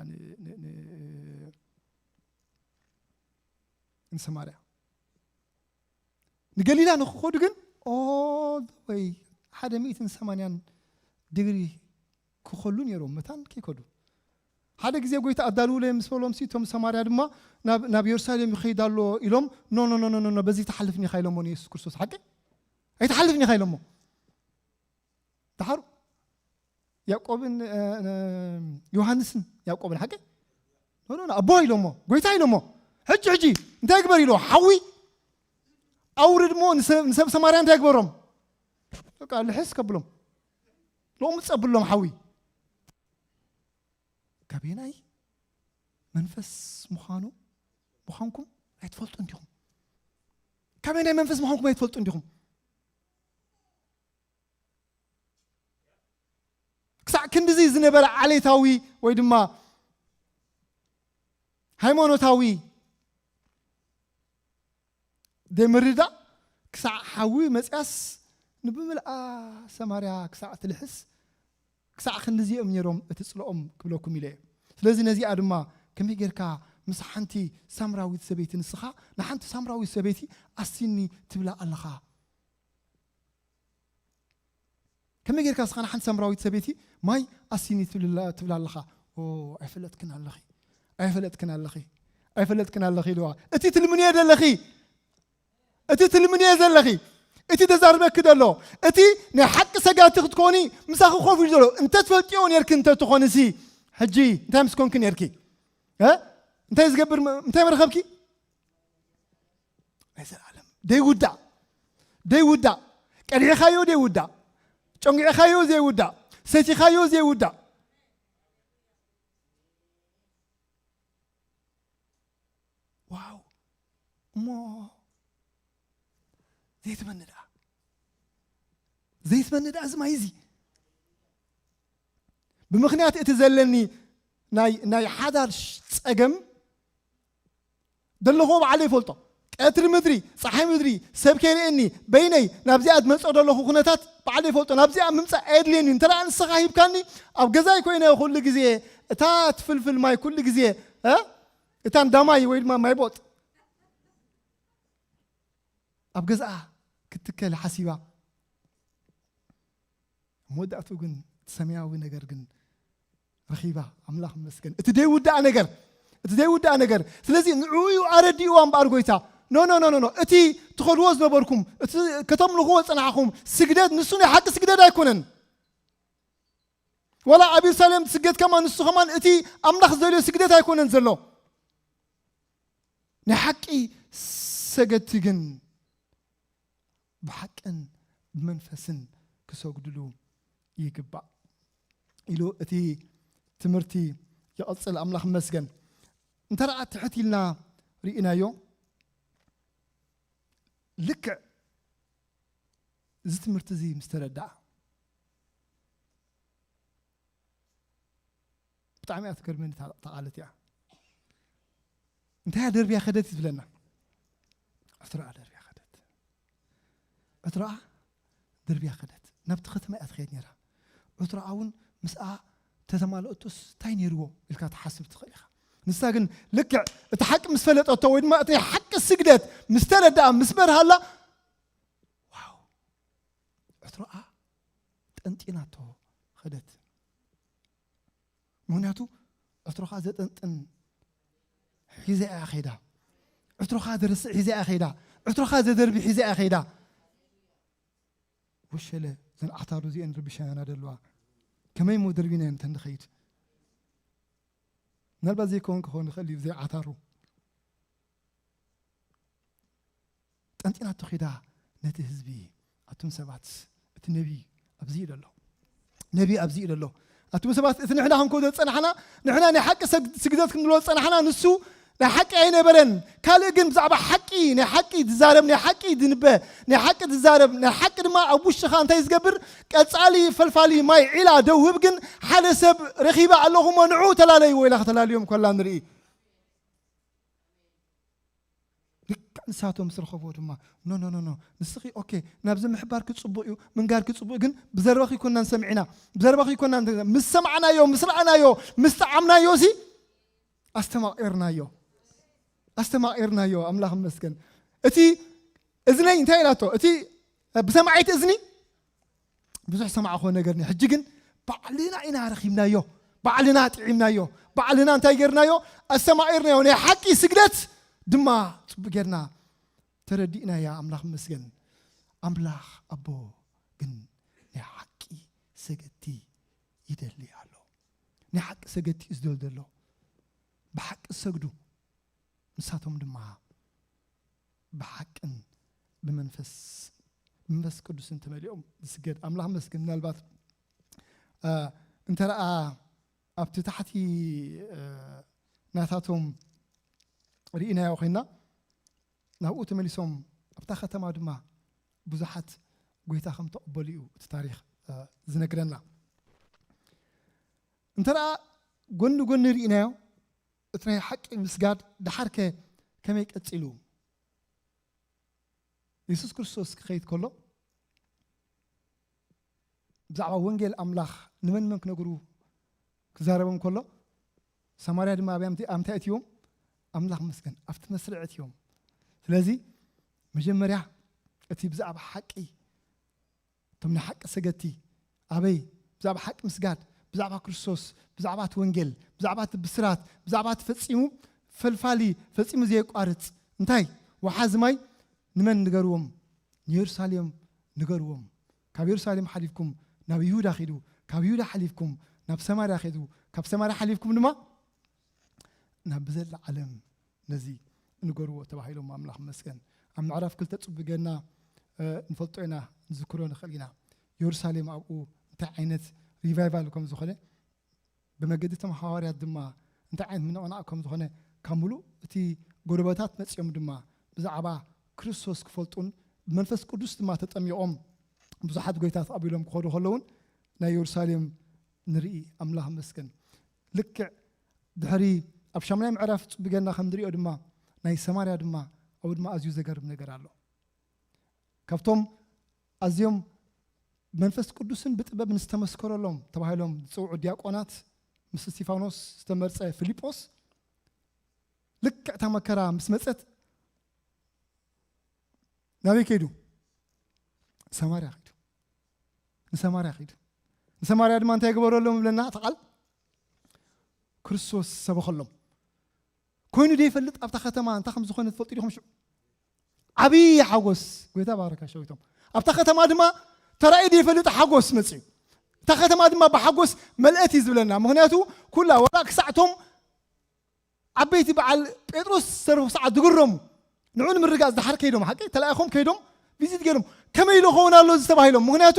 ንሰማርያ ንገሊላ ንክኸዱ ግን ኦል ወይ ሓደ ሚእትን ሰማንያን ዲግሪ ክኸሉ ነይሮም መታን ከይከዱ ሓደ ግዜ ጎይታ ኣዳልውለይ ምስ በሎም እቶም ሰማርያ ድማ ናብ የሩሳሌም ይኸይድ ኣሎ ኢሎም ኖ ኖ ኖ በዚ ትሓልፍኒ ኢኻ ኢሎሞ ንየሱስ ክርስቶስ ሓቂ ኣይትሓልፍኒ ኢኻ ኢሎሞ ደሓሩ ያዕቆብን ዮሃንስን ያዕቆብን ሓቂ ኣቦ ኢሎሞ ጎይታ ኢሎሞ ሕጂ ሕጂ እንታይ ግበር ኢሎ ሓዊ ኣውርድ ሞ ንሰብ ሰማርያ እንታይ ግበሮም በቃ ልሕስ ከብሎም ሎሚ ጸብሎም ሓዊ ካበየናይ መንፈስ ምዃኑ ምዃንኩም ኣይትፈልጡ እንዲኹም ናይ መንፈስ ምዃንኩም ኣይትፈልጡ እንዲኹም። ክሳዕ ክንድዚ ዝነበረ ዓሌታዊ ወይ ድማ ሃይማኖታዊ ዘይምርዳእ ክሳዕ ሓዊ መፅያስ ንብምልኣ ሰማርያ ክሳዕ ትልሕስ፣ ክሳዕ ክንድዚ እዮም ነይሮም እቲ ፅልኦም ክብለኩም ኢለ እየ። ስለዚ ነዚኣ ድማ ከመይ ጌርካ ምስ ሓንቲ ሳምራዊት ሰበይቲ፣ ንስኻ ንሓንቲ ሳምራዊት ሰበይቲ ኣስቲኒ ትብላ ኣለኻ? ከመይ ጌርካ ንስኻ ንሓንቲ ሳምራዊት ሰበይቲ ማይ ኣስቲኒ ትብልላ- ትብላ ኣለኻ? ኦ፣ ኣይፈለጥክን ኣለኺ፣ ኣይፈለጥክን ኣለኺ፣ ኣይፈለጥክን ኣለኺ ኢልዋ። እቲ ትልምንዮ ዘለኺ፣ እቲ ትልምንዮ ዘለኺ፣ እቲ ተዛርበኪ ዘሎ፣ እቲ ናይ ሓቂ ሰጋቲ ክትኮኒ ምሳኺ ኮፍ ኢሉ ዘሎ እንተትፈልጥዮ ኔርኪ እንተትኾንሲ፣ ሕጂ እንታይ ምስ ኮንኪ ኔርኪ? እ? እንታይ ዝገብር ም- እንታይ መረኸብኪ? ናይ ዘላለም ደይውዳእ፣ ደይውዳእ፣ ቀዲሕኻዮ ዘይውዳእ፣ ጨንጊዕኻዮ ዘይውዳእ፣ ሰቲኻዮ ዘይውዳእ። ዋው! እሞ ዘይትመኒ ደኣ፣ ዘይትመኒ ደኣ እዚ ማይ እዚ ብምኽንያት እቲ ዘለኒ ናይ ናይ ሓዳር ሽ- ጸገም ዘለኹዎ ባዕለይ ይፈልጦ። ቀትሪ ምድሪ፣ ጸሓይ ምድሪ፣ ሰብ ከይርእየኒ በይነይ ናብዚኣ ዝመጽኦ ዘለኹ ኩነታት ባዕለይ ይፈልጦ። ናብዚኣ ምምጻእ ኣየድልየኒ። እንተ ደኣ ንስኻ ሂብካኒ ኣብ ገዛይ ኮይነ ኩሉ ግዜ እታ ትፍልፍል ማይ ኩሉ ግዜ እ? እታ እንዳማይ ወይ ድማ ማይ ቦጥ ኣብ ገዛኣ ክትትከል ሓሲባ፣ ኣብ መወዳእትኡ ግን እቲ ሰማያዊ ነገር ግን ረኺባ። ኣምላኽ ይመስገን። እቲ ዘይውዳእ ነገር፣ እቲ ዘይውዳእ ነገር። ስለዚ ንዕኡ እዩ ኣረዲእዋ እምበኣር ጎይታ። ኖ፣ ኖ፣ ኖ፣ ኖ፣ ኖ። እቲ ትኸድዎ ዝነበርኩም፣ እቲ ከተምልኽዎ ዝጸናሕኹም ስግደት፣ ንሱ ናይ ሓቂ ስግደት ኣይኮነን። ወላ ኣብ የሩሳሌም ትስገድ ከማን፣ ንሱ ከማን እቲ ኣምላኽ ዝደልዮ ስግደት ኣይኮነን ዘሎ። ናይ ሓቂ ሰገድቲ ግን ብሓቅን ብመንፈስን ክሰግድሉ ይግባእ ኢሉ እቲ ትምህርቲ ይቕጽል። ኣምላኽ ይመስገን። እንተ ደኣ ትሕት ኢልና ርኢናዮ፣ ልክዕ እዚ ትምህርቲ እዚ ምስ ተረድኣ፣ ብጣዕሚ እያ ትገርመኒ እታ እታ ቃል እቲኣ። እንታይ እያ ደርብያ ከደት እዩ ዝብለና? ዕትሮኣ ደርብያ ከደት። ዕትሮኣ ደርብያ ከደት። ናብቲ ከተማ እያ ትኸይድ ነይራ። ዕትሮኣ እውን ምስኣ ተተማለእቶስ እንታይ ነይርዎ ኢልካ ትሓስብ ትኽእል ኢኻ። ንሳ ግን ልክዕ እቲ ሓቂ ምስ ፈለጠቶ ወይ ድማ እቲ ናይ ሓቂ ስግደት ምስ ተረድኣ ምስ በርሃላ፣ ዋው፣ ዕትሮኣ ጠንጢናቶ ኸደት። ምኽንያቱ ዕትሮኻ ዘጠንጥን ሒዛ እያ ኸይዳ። ዕትሮኻ ዘርስዕ ሒዛ እያ ኸይዳ። ዕትሮኻ ዘደርቢ ሒዛ እያ ኸይዳ። ወሸለ፣ እዘን ዓታሩ እዚአን ረቢሸናና ደለዋ። ከመይ እሞ ደርቢናየን እንተ ንኸይድ? ምናልባት ዘይከውን ክኸውን ይኽእል እዩ፣ ብዘይ ዓታሩ። ጠንጢናቶ ኺዳ ነቲ ህዝቢ፣ ኣቱም ሰባት፣ እቲ ነቢ ኣብዚ እዩ ዘሎ። ነቢ ኣብዚ እዩ ዘሎ። ኣቱም ሰባት፣ እቲ ንሕና ክንከዶ ዝጸናሕና፣ ንሕና ናይ ሓቂ ሰግ- ስግደት ክንብሎ ዝጸናሕና፣ ንሱ ናይ ሓቂ ኣይነበረን። ካልእ ግን ብዛዕባ ሓቂ፣ ናይ ሓቂ ዝዛረብ፣ ናይ ሓቂ ዝንበ፣ ናይ ሓቂ ዝዛረብ፣ ናይ ሓቂ ድማ ኣብ ውሽጥኻ እንታይ ዝገብር? ቀጻሊ ፈልፋሊ ማይ ዒላ ደውህብ። ግን ሓደ ሰብ ረኺበ ኣለኹ እሞ ንዑ ተላለይዎ ኢላ ከተላልዮም ከላ ንርኢ። ልክዕ ንሳቶም ምስ ረኸብዎ ድማ፣ ኖ፣ ኖ፣ ኖ፣ ኖ፣ ንስኺ፣ ኦኬ፣ ናብዚ ምሕባርኪ ጽቡቕ እዩ፣ ምንጋርኪ ጽቡቕ እዩ፣ ግን ብዘረባኺ ኣይኮናን ሰሚዕና፣ ብዘረባኺ ኣይኮናን፣ ምስ ሰማዕናዮ፣ ምስ ረኣናዮ፣ ምስ ጠዓምናዮ ሲ ኣስተማቒርናዮ፣ ኣስተማቒርናዮ። ኣምላኽ ይመስገን። እቲ እዝነይ እንታይ ኢላቶ? እቲ ብሰማዒት እዝኒ ብዙሕ ሰማዕኹዎ ነገር እኒኦ። ሕጂ ግን ባዕልና ኢና ረኺብናዮ፣ ባዕልና ጥዒምናዮ፣ ባዕልና እንታይ ጌርናዮ? ኣስተማቒርናዮ። ናይ ሓቂ ስግደት ድማ ጽቡቕ ጌርና ተረዲእናያ። ኣምላኽ ይመስገን። ኣምላኽ ኣቦ ግን ናይ ሓቂ ሰገድቲ ይደሊ ኣሎ። ናይ ሓቂ ሰገድቲ እዩ ዝደሊ ዘሎ። ብሓቂ ዝሰግዱ፣ ንሳቶም ድማ ብሓቅን ብመንፈስ፣ መንፈስ ቅዱስን ተመሊኦም ዝስገድ። ኣምላኽ ይመስገን። ምናልባት፣ እ፣ እንተ ደኣ ኣብቲ ታሕቲ፣ እ፣ ናታቶም ርኢናዮ ኮይና፣ ናብኡ ተመሊሶም ኣብታ ከተማ ድማ ብዙሓት ጎይታ ከም ተቐበሉ እዩ እቲ ታሪኽ ዝነግረና። እንተ ደኣ ጎኒ ጎኒ ርኢናዮ፣ እቲ ናይ ሓቂ ምስጋድ ደሓርከ ከመይ ቀጺሉ? የሱስ ክርስቶስ ክኸይድ ከሎ ብዛዕባ ወንጌል ኣምላኽ ንመን መን ክነግሩ ክዛረቦም ከሎ፣ ሰማርያ ድማ ኣብያ ኣምታይ እትዎም? ኣምላኽ መስገን ኣብቲ መስርዕ እትዎም። ስለዚ መጀመርያ እቲ ብዛዕባ ሓቂ፣ እቶም ናይ ሓቂ ሰገድቲ ኣበይ ብዛዕባ ሓቂ ምስጋድ፣ ብዛዕባ ክርስቶስ፣ ብዛዕባ እቲ ወንጌል፣ ብዛዕባ እቲ ብስራት፣ ብዛዕባ እቲ ፈጺሙ ፈልፋሊ፣ ፈጺሙ ዘየቋርጽ እንታይ ወሓዚ ማይ ንመን ንገርዎም? ንየሩሳሌም ንገርዎም። ካብ የሩሳሌም ሓሊፍኩም ናብ ይሁዳ ኺዱ፣ ካብ ይሁዳ ሓሊፍኩም ናብ ሰማርያ ኺዱ፣ ካብ ሰማርያ ሓሊፍኩም ድማ ናብ ብዘላ ዓለም ነዚ ንገርዎ ተባሂሎም ኣምላኽ መስገን። ኣብ ምዕራፍ ክልተ ጽቡገና ንፈልጦ ኢና፣ ንዝክሮ ንኽእል ኢና። የሩሳሌም ኣብኡ እንታይ ዓይነት ሪቫይቫል ከም ዝኾነ፣ ብመገዲ እቶም ሃዋርያት ድማ እንታይ ዓይነት ምንቕናቕ ከም ዝኾነ ካብ ምሉእ እቲ ጎረበታት መጺኦም ድማ ብዛዕባ ክርስቶስ ክፈልጡን ብመንፈስ ቅዱስ ድማ ተጠሚቖም ብዙሓት ጎይታ ተቐቢሎም ክኸዱ ከለውን ናይ የሩሳሌም ንርኢ። ኣምላኽ መስገን። ልክዕ ድሕሪ ኣብ ሻምናይ ምዕራፍ ጽቡገና ከም ንሪኦ ድማ ናይ ሰማርያ ድማ ኣብኡ ድማ ኣዝዩ ዘገርም ነገር ኣሎ። ካብቶም ኣዝዮም መንፈስ ቅዱስን ብጥበብን ዝተመስከረሎም ተባሂሎም ዝጽውዑ ዲያቆናት ምስ እስቲፋኖስ ዝተመርጸ ፊልጶስ ልክዕ እታ መከራ ምስ መጸት ናበይ ከይዱ? ሰማርያ ከይዱ። ንሰማርያ ከይዱ። ንሰማርያ ድማ እንታይ ገበረሎም ይብለና እቲ ቃል? ክርስቶስ ሰበኸሎም። ኮይኑ ደይፈልጥ ኣብታ ከተማ እንታይ ከም ዝኾነ ትፈልጡ ዲኹም? ሽዑ ዓብዪ ሓጎስ፣ ጎይታ ባረካ ሸዊቶም። ኣብታ ከተማ ድማ ተራእዩ ደይፈልጥ ሓጎስ መጽዩ። እታ ከተማ ድማ ብሓጎስ መልአት እዩ ዝብለና። ምኽንያቱ ኩላ ወላ ክሳዕቶም ዓበይቲ በዓል ጴጥሮስ ዝተረፉ ሰዓት ዝግረሙ፣ ንዑ ንምርጋጽ ድሓር ከይዶም፣ ሓቂ ተላኢኾም ከይዶም ቪዚት ገይሮም፣ ከመይ ኢሉ ኸውን ኣሎ እዚ ተባሂሎም። ምኽንያቱ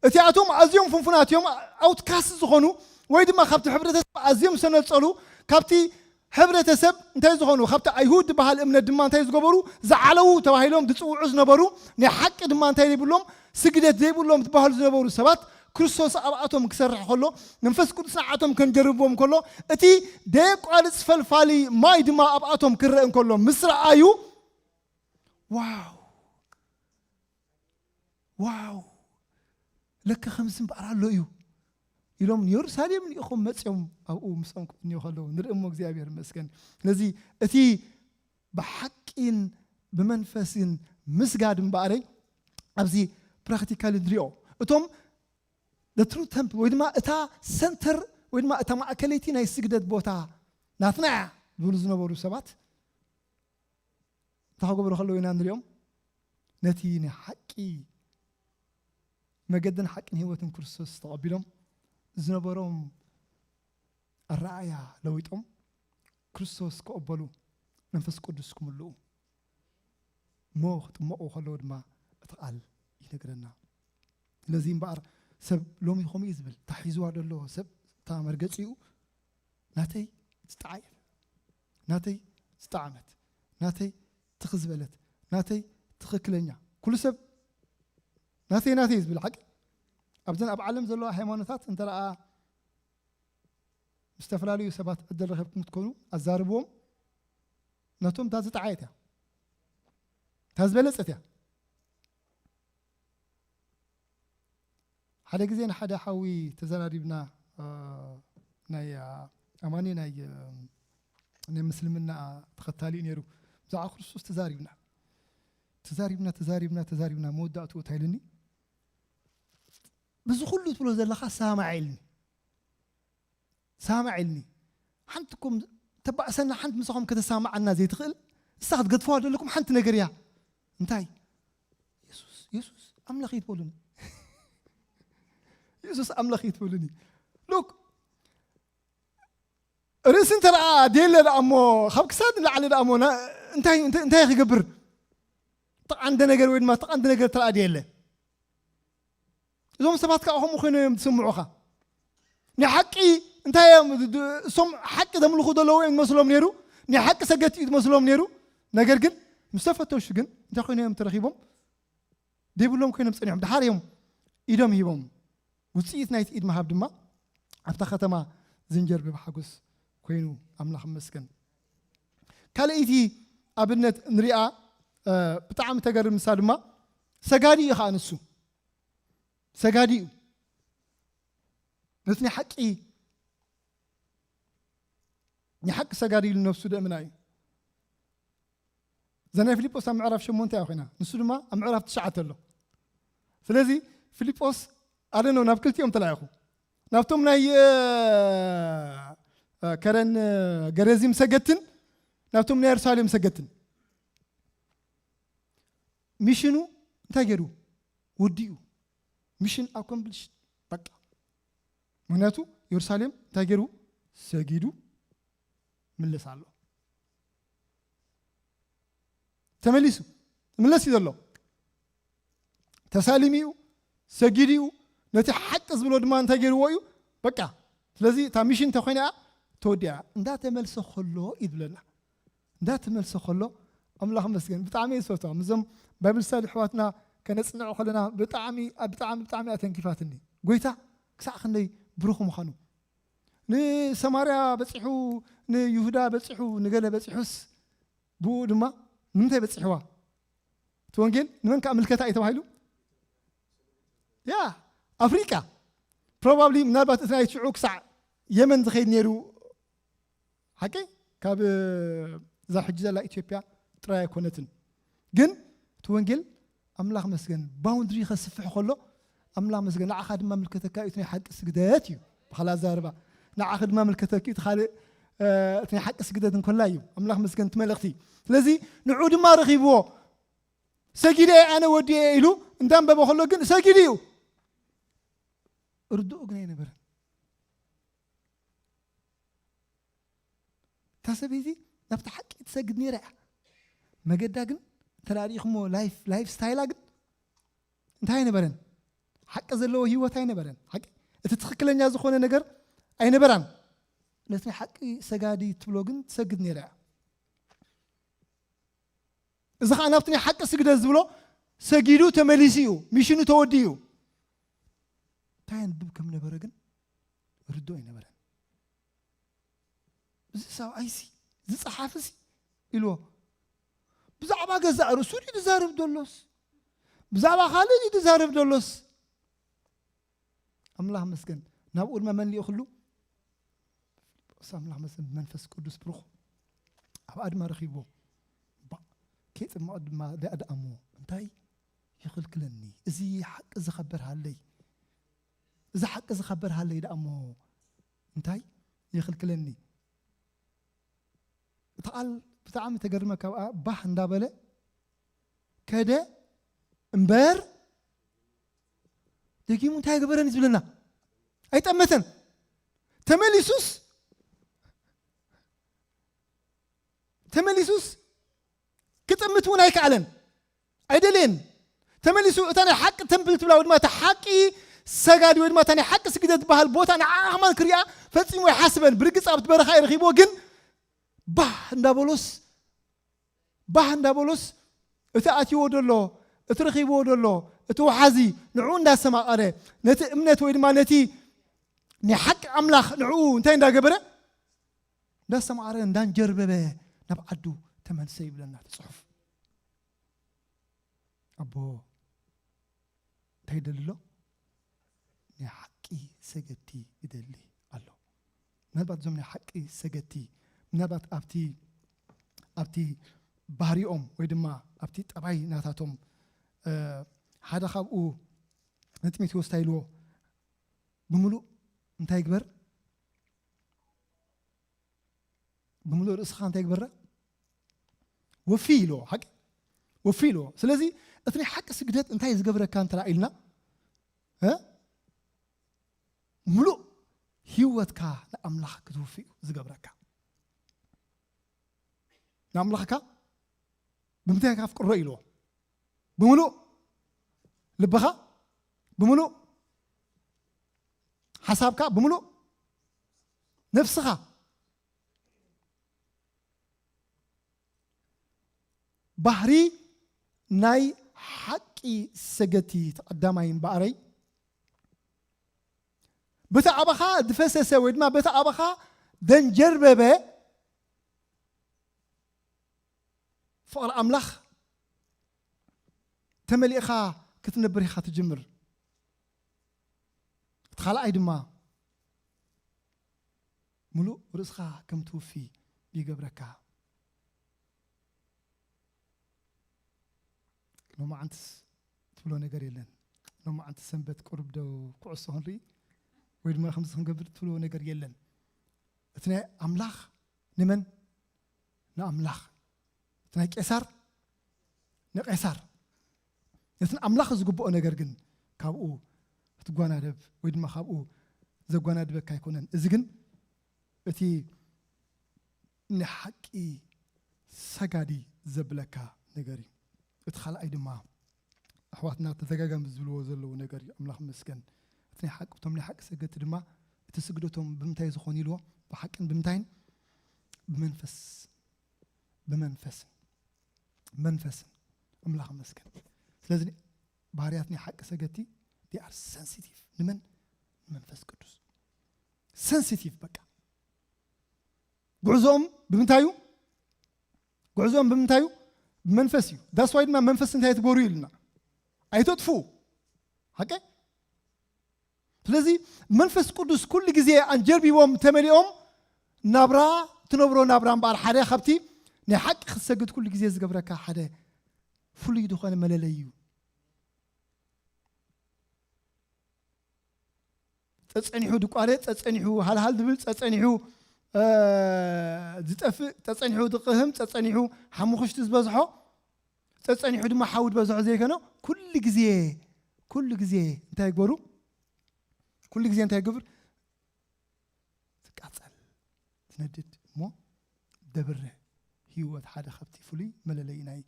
እቲኣቶም ኣዝዮም ፍንፉናት እዮም፣ ኣውትካስት ዝኾኑ ወይ ድማ ካብቲ ሕብረተሰብ ኣዝዮም ዝተነጸሉ፣ ካብቲ ሕብረተሰብ እንታይ ዝኾኑ፣ ካብቲ ኣይሁድ ዝበሃል እምነት ድማ እንታይ ዝገበሩ፣ ዝዓለዉ ተባሂሎም ዝጽውዑ ዝነበሩ፣ ናይ ሓቂ ድማ እንታይ ዘይብሎም፣ ስግደት ዘይብሎም ዝበሃሉ ዝነበሩ ሰባት ክርስቶስ ኣብኣቶም ክሰርሕ ከሎ፣ መንፈስ ቅዱስ ንዓቶም ከንጀርብዎም ከሎ፣ እቲ ደየቋርጽ ፈልፋሊ ማይ ድማ ኣብኣቶም ክረአ እንከሎ ምስ ረኣዩ፣ ዋው፣ ዋው፣ ለካ ከምዚ እምበኣር ኣሎ እዩ ኢሎም ንየሩሳሌም ልኢኾም መጺኦም ኣብኡ ምስኦም ክቕንዩ ከለዉ ንርኢ እሞ እግዚኣብሔር ይመስገን። ስለዚ እቲ ብሓቂን ብመንፈስን ምስጋድ እምበኣረይ ኣብዚ ፕራክቲካሊ ንሪኦ። እቶም the true temple ወይ ድማ እታ ሰንተር ወይ ድማ እታ ማእከለይቲ ናይ ስግደት ቦታ ናትና እያ ዝብሉ ዝነበሩ ሰባት እንታይ ክገብሩ ከለዉ ኢና ንሪኦም? ነቲ ናይ ሓቂ መገድን ሓቅን ህይወትን ክርስቶስ ተቐቢሎም ዝነበሮም ኣረኣእያ ለዊጦም ክርስቶስ ክቕበሉ መንፈስ ቅዱስ ክምልኡ እሞ ክጥመቑ ከለዉ ድማ እቲ ቃል ይነግረና። ስለዚ እምበኣር ሰብ ሎሚ ከምኡ እዩ ዝብል፣ እታ ሒዝዋ ዘሎ ሰብ እታ መርገጺኡ ናተይ ዝጠዓየት፣ ናተይ ዝጠዓመት፣ ናተይ ትኽ ዝበለት፣ ናተይ ትኽክለኛ። ኩሉ ሰብ ናተይ ናተይ እዩ ዝብል ሓቂ። ኣብዘን ኣብ ዓለም ዘለዋ ሃይማኖታት እንተ ደኣ ምስ ዝተፈላለዩ ሰባት ዕድል ረኺብኩም ክትኮኑ ኣዛርብዎም፣ ናቶም እታ ዝጠዓየት እያ፣ እታ ዝበለጸት እያ። ሓደ ግዜ ንሓደ ሓዊ ተዘራሪብና፣ እ፣ ናይ፣ እ፣ ኣማኒ ናይ፣ እ፣ ናይ ምስልምና ተኸታሊ እዩ ነይሩ። ብዛዕባ ክርስቶስ ተዛሪብና። ተዛሪብና፣ ተዛሪብና፣ ተዛሪብና፣ መወዳእትኡ እንታይ ኢሉኒ? "በዚ ኩሉ ትብሎ ዘለኻ ሳማዕ" ኢልኒ። "ሳማዕ" ኢልኒ። ሓንቲ እኮ ተባእሰና፣ ሓንቲ ምሳኹም ከተሳምዓና ዘይትኽእል፣ እሳ ክትገድፍዋ ዘለኩም ሓንቲ ነገር እያ። እንታይ? "የሱስ፣ የሱስ ኣምላኽ እዩ" ትበሉኒ። "የሱስ ኣምላኽ እዩ" ትበሉኒ። ሉክ፣ ርእሲ እንተ ደኣ ደየለ ደኣ እሞ፣ ካብ ክሳድ ንላዕሊ ደኣ እሞ፣ ና-፣ እንታይ፣ እንታይ፣ እንታይ ክገብር? ተቓንደ ነገር ወይ ድማ ተቓንደ ነገር እንተ ደኣ ደየለ። እዞም ሰባት ከዓ ከምኡ ኮይኖም እዮም ዝስምዑኻ። ናይ ሓቂ እንታይ እዮም ድ-፣ ድ-፣ እሶም ሓቂ ዘምልኹ ዘለዉ እዮም ዝመስሎም ነይሩ። ናይ ሓቂ ሰገድቲ እዩ ዝመስሎም ነይሩ። ነገር ግን ምስ ተፈተሹ ግን እንታይ ኮይኖም እዮም ተረኺቦም? ዘይብሎም ኮይኖም ጸኒሖም። ደሓር እዮም ኢዶም ሂቦም። ውጽኢት ናይቲ ኢድ ምሃብ ድማ ኣብታ ከተማ ዝንጀር ብብሓጎስ ኮይኑ፣ ኣምላኽ ይመስገን። ካልኣይቲ ኣብነት ንሪኣ፣ እ፣ ብጣዕሚ ተገርም ንሳ ድማ፣ ሰጋዲ እዩ ኸኣ ንሱ። ሰጋዲ እዩ። ነቲ ናይ ሓቂ፣ ናይ ሓቂ ሰጋዲ ኢሉ ነብሱ ደእምና እዩ። እዛ ናይ ፊልጶስ ኣብ ምዕራፍ ሸሞንተ እያ ኮይና፣ ንሱ ድማ ኣብ ምዕራፍ ትሽዓተ ኣሎ። ስለዚ ፊልጶስ ኣደኖ ናብ ክልቲኦም ተላኢኹ። ናብቶም ናይ፣ እ፣ እ፣ ከረን፣ እ፣ ገረዚም ሰገድትን ናብቶም ናይ የሩሳሌም ሰገድትን። ሚሽኑ እንታይ ገይሩ? ወዲኡ። ሚሽን ኣኮምፕሊሽ በቃ። ምክንያቱ የሩሳሌም እንታይ ገይሩ? ሰጊዱ ምልስ ኣሎ። ተመሊሱ ምለስ እዩ ዘሎ። ተሳሊሙ እዩ፣ ሰጊዱ እዩ። ነቲ ሓቂ ዝብሎ ድማ እንታይ ገይርዎ እዩ? በቃ። ስለዚ እታ ሚሽን እንተኾይና እያ ተወዲኣ። እንዳተመልሰ ከሎ እዩ ዝብለና። እንዳተመልሰ ከሎ ኣምላኽ መስገን። ብጣዕሚ እየ ዝፈትዋ። ምስዞም ባይብል ስታዲ ኣሕዋትና ከነጽንዕ ከለና ብጣዕሚ፣ ብጣዕሚ፣ ብጣዕሚ እያ ተንኪፋትኒ። ጎይታ ክሳዕ ክንደይ ብሩኽ ምዃኑ። ንሰማርያ በጺሑ፣ ንይሁዳ በጺሑ፣ ንገለ በጺሑስ ብኡ ድማ ንምንታይ በጺሕዋ? እቲ ወንጌል ንመን ከኣ ምልከታ እዩ ተባሂሉ? ያ፣ ኣፍሪቃ። ፕሮባብሊ ምናልባት እቲ ናይ ሽዑ ክሳዕ የመን ዝኸይድ ነይሩ። ሓቂ? ካብ እዛ ሕጂ ዘላ ኢትዮጵያ ጥራይ ኣይኮነትን። ግን እቲ ወንጌል ኣምላኽ መስገን ባውንድሪ ከስፍሕ ከሎ ኣምላኽ መስገን ንዓኻ ድማ ምልከተካ እዩ፣ እቲ ናይ ሓቂ ስግደት እዩ። ብኻልእ ኣዛርባ ንዓኺ ድማ ምልከተኪ እዩ፣ እቲ ካልእ፣ እ፣ እቲ ናይ ሓቂ ስግደት እንኮላ እዩ። ኣምላኽ መስገን እቲ መልእኽቲ። ስለዚ ንዑ ድማ ረኺብዎ። ሰጊደ እየ ኣነ ወዲኤ ኢሉ እንዳንበበ ከሎ ግን ሰጊዱ እዩ። ርዱእ ግን ኣይነበረን። እታ ሰበይቲ ናብቲ ሓቂ ትሰግድ ነይራ እያ። መገዳ ግን እንተ ደኣ ርኢኹሞ ላይፍ፣ ላይፍ ስታይላ ግን እንታይ ኣይነበረን? ሓቂ ዘለዎ ህይወት ኣይነበረን። ሓቂ፣ እቲ ትኽክለኛ ዝኾነ ነገር ኣይነበራን። ነቲ ናይ ሓቂ ሰጋዲ ትብሎ ግን ትሰግድ ነይራ እያ። እዚ ኸዓ ናብቲ ናይ ሓቂ ስግደት ዝብሎ ሰጊዱ ተመሊሱ እዩ። ሚሽኑ ተወዲኡ እዩ። እንታይ የንብብ ከም ነበረ ግን ርዱእ ኣይነበረን። እዚ ሰብኣይሲ፣ እዚ ጸሓፊሲ ኢልዎ፣ ብዛዕባ ገዛእ ርእሱ ድዩ ዝዛረብ ዘሎስ? ብዛዕባ ካልእ ድዩ ዝዛረብ ዘሎስ? ኣምላኽ መስገን። ናብኡ ድማ መን ልኢኹሉ? ፊልጶስ። ኣምላኽ መስገን። መንፈስ ቅዱስ ብሩኽ ኣብኣ ድማ ረኺብዎ። ባ-፣ ከይጽምዖ ድማ ደኣ ደኣ እሞ እንታይ ይኽልክለኒ? እዚ ሓቂ ዝኸበር ሃለይ፣ እዚ ሓቂ ዝኸበር ሃለይ ደኣ እሞ እንታይ ይኽልክለኒ? እቲ ቃል ብጣዕሚ ተገርመካ፣ ኣብኣ ባህ እንዳበለ ከደ እምበር ደጊሙ እንታይ ገበረን እዩ ዝብለና? ኣይጠመተን። ተመሊሱስ፣ ተመሊሱስ ክጥምት እውን ኣይከኣለን። ኣይደልየን። ተመሊሱ እታ ናይ ሓቂ ተምፕል ትብላ ወይ ድማ እታ ሓቂ ሰጋዲ ወይ ድማ እታ ናይ ሓቂ ስግደት ትበሃል ቦታ ንዓኣ ከማን ክሪኣ ፈጺሙ ኣይሓስበን። ብርግጽ ኣብቲ በረኻ እዩ ረኺብዎ፣ ግን ባህ እንዳበሎስ፣ ባህ እንዳበሎስ እቲ ኣትይዎ ደሎ፣ እቲ ረኺብዎ ደሎ፣ እቲ ወሓዚ ንዕኡ እንዳሰማቐረ፣ ነቲ እምነት ወይ ድማ ነቲ ናይ ሓቂ ኣምላኽ ንዕኡ እንታይ እንዳገበረ? እንዳሰማቐረ፣ እንዳንጀርበበ ናብ ዓዱ ተመልሰ ይብለና እቲ ጽሑፍ። ኣቦ እንታይ ይደሊ ኣሎ? ናይ ሓቂ ሰገድቲ ይደሊ ኣሎ። ምናልባት እዞም ናይ ሓቂ ሰገድቲ፣ ምናልባት ኣብቲ፣ ኣብቲ ባህሪኦም ወይ ድማ ኣብቲ ጠባይ ናታቶም፣ እ፣ ሓደ ካብኡ ንጢሞቴዎስ እንታይ ኢልዎ? ብምሉእ እንታይ ይግበር? ብምሉእ ርእስኻ እንታይ ግበራ? ወፊ ኢልዎ፣ ሓቂ? ወፊ ኢልዎ። ስለዚ እቲ ናይ ሓቂ ስግደት እንታይ ዝገብረካ እንተ ኢልና፣ እ? ምሉእ ህይወትካ ንኣምላኽ ክትውፊ እዩ ዝገብረካ። ንኣምላኽካ ብምንታይ ከፍቅሮ ኢልዎ? ብምሉእ ልብኻ፣ ብምሉእ ሓሳብካ፣ ብምሉእ ነፍስኻ። ባህሪ ናይ ሓቂ ሰገቲ ተቐዳማይ እምበኣረይ፣ በቲ ኣባኻ ዝፈሰሰ ወይ ድማ በቲ ኣባኻ ዘንጀርበበ ፍቕሪ ኣምላኽ ተመሊእኻ ክትነብር ኢኻ ትጅምር። እቲ ካልኣይ ድማ፣ ምሉእ ርእስኻ ከም ትውፊ ይገብረካ። ሎማዓንትስ ትብሎ ነገር የለን። ሎማዓንቲ ሰንበት ቁሩብ ዶ ኩዕሶ ክንርኢ ወይ ድማ ከምዚ ክንገብር ትብሎ ነገር የለን። እቲ ናይ ኣምላኽ ንመን? ንኣምላኽ። እቲ ናይ ቄሳር ንቄሳር። ነቲ ንኣምላኽ ዝግብኦ ነገር ግን ካብኡ ክትጓናደብ ወይ ድማ ካብኡ ዘጓናድበካ ኣይኮነን። እዚ ግን እቲ ንሓቂ ሰጋዲ ዘብለካ ነገር እዩ። እቲ ካልኣይ ድማ ኣሕዋትና ተደጋጋሚ ዝብልዎ ዘለዉ ነገር እዩ። ኣምላኽ ይመስገን። እቲ ናይ ሓቂ፣ እቶም ናይ ሓቂ ሰገድቲ ድማ እቲ ስግደቶም ብምንታይ ዝኾን ኢልዎ? ብሓቅን ብምንታይን? ብመንፈስ፣ ብመንፈስን መንፈስን። ኣምላኽ ይመስገን። ስለዚ ባህርያት ናይ ሓቂ ሰገድቲ they are sensitive። ንመን? ንመንፈስ ቅዱስ። Sensitive በቃ። ጉዕዞኦም ብምንታይ እዩ? ጉዕዞኦም ብምንታይ እዩ? ብመንፈስ እዩ። That's why ድማ መንፈስ እንታይ ትገብሩ ኢሉና? ኣይተጥፉ። ሓቂ? ስለዚ መንፈስ ቅዱስ ኩሉ ግዜ ኣንጀርቢቦም ተመሊኦም ናብራ ትነብሮ ናብራ እምበኣር ሓደ ካብቲ ናይ ሓቂ ክትሰግድ ኩሉ ግዜ ዝገብረካ ሓደ ፍሉይ ዝኾነ መለለይ እዩ። ጸጸኒሑ ድቋረ፣ ጸጸኒሑ ሃልሃል ዝብል፣ ጸጸኒሑ፣ እ፣ ዝጠፍእ፣ ጸጸኒሑ ዝቕህም፣ ጸጸኒሑ ሓሙኽሽቲ ዝበዝሖ፣ ጸጸኒሑ ድማ ሓዊ ዝበዝሖ ዘይኮነ፣ ኩሉ ግዜ፣ ኩሉ ግዜ እንታይ ይግበሩ? ኩሉ ግዜ እንታይ ይገብር? ትቃጸል፣ ትነድድ እሞ ደብርህ ህይወት ሓደ ካብቲ ፍሉይ መለለዪ ናይ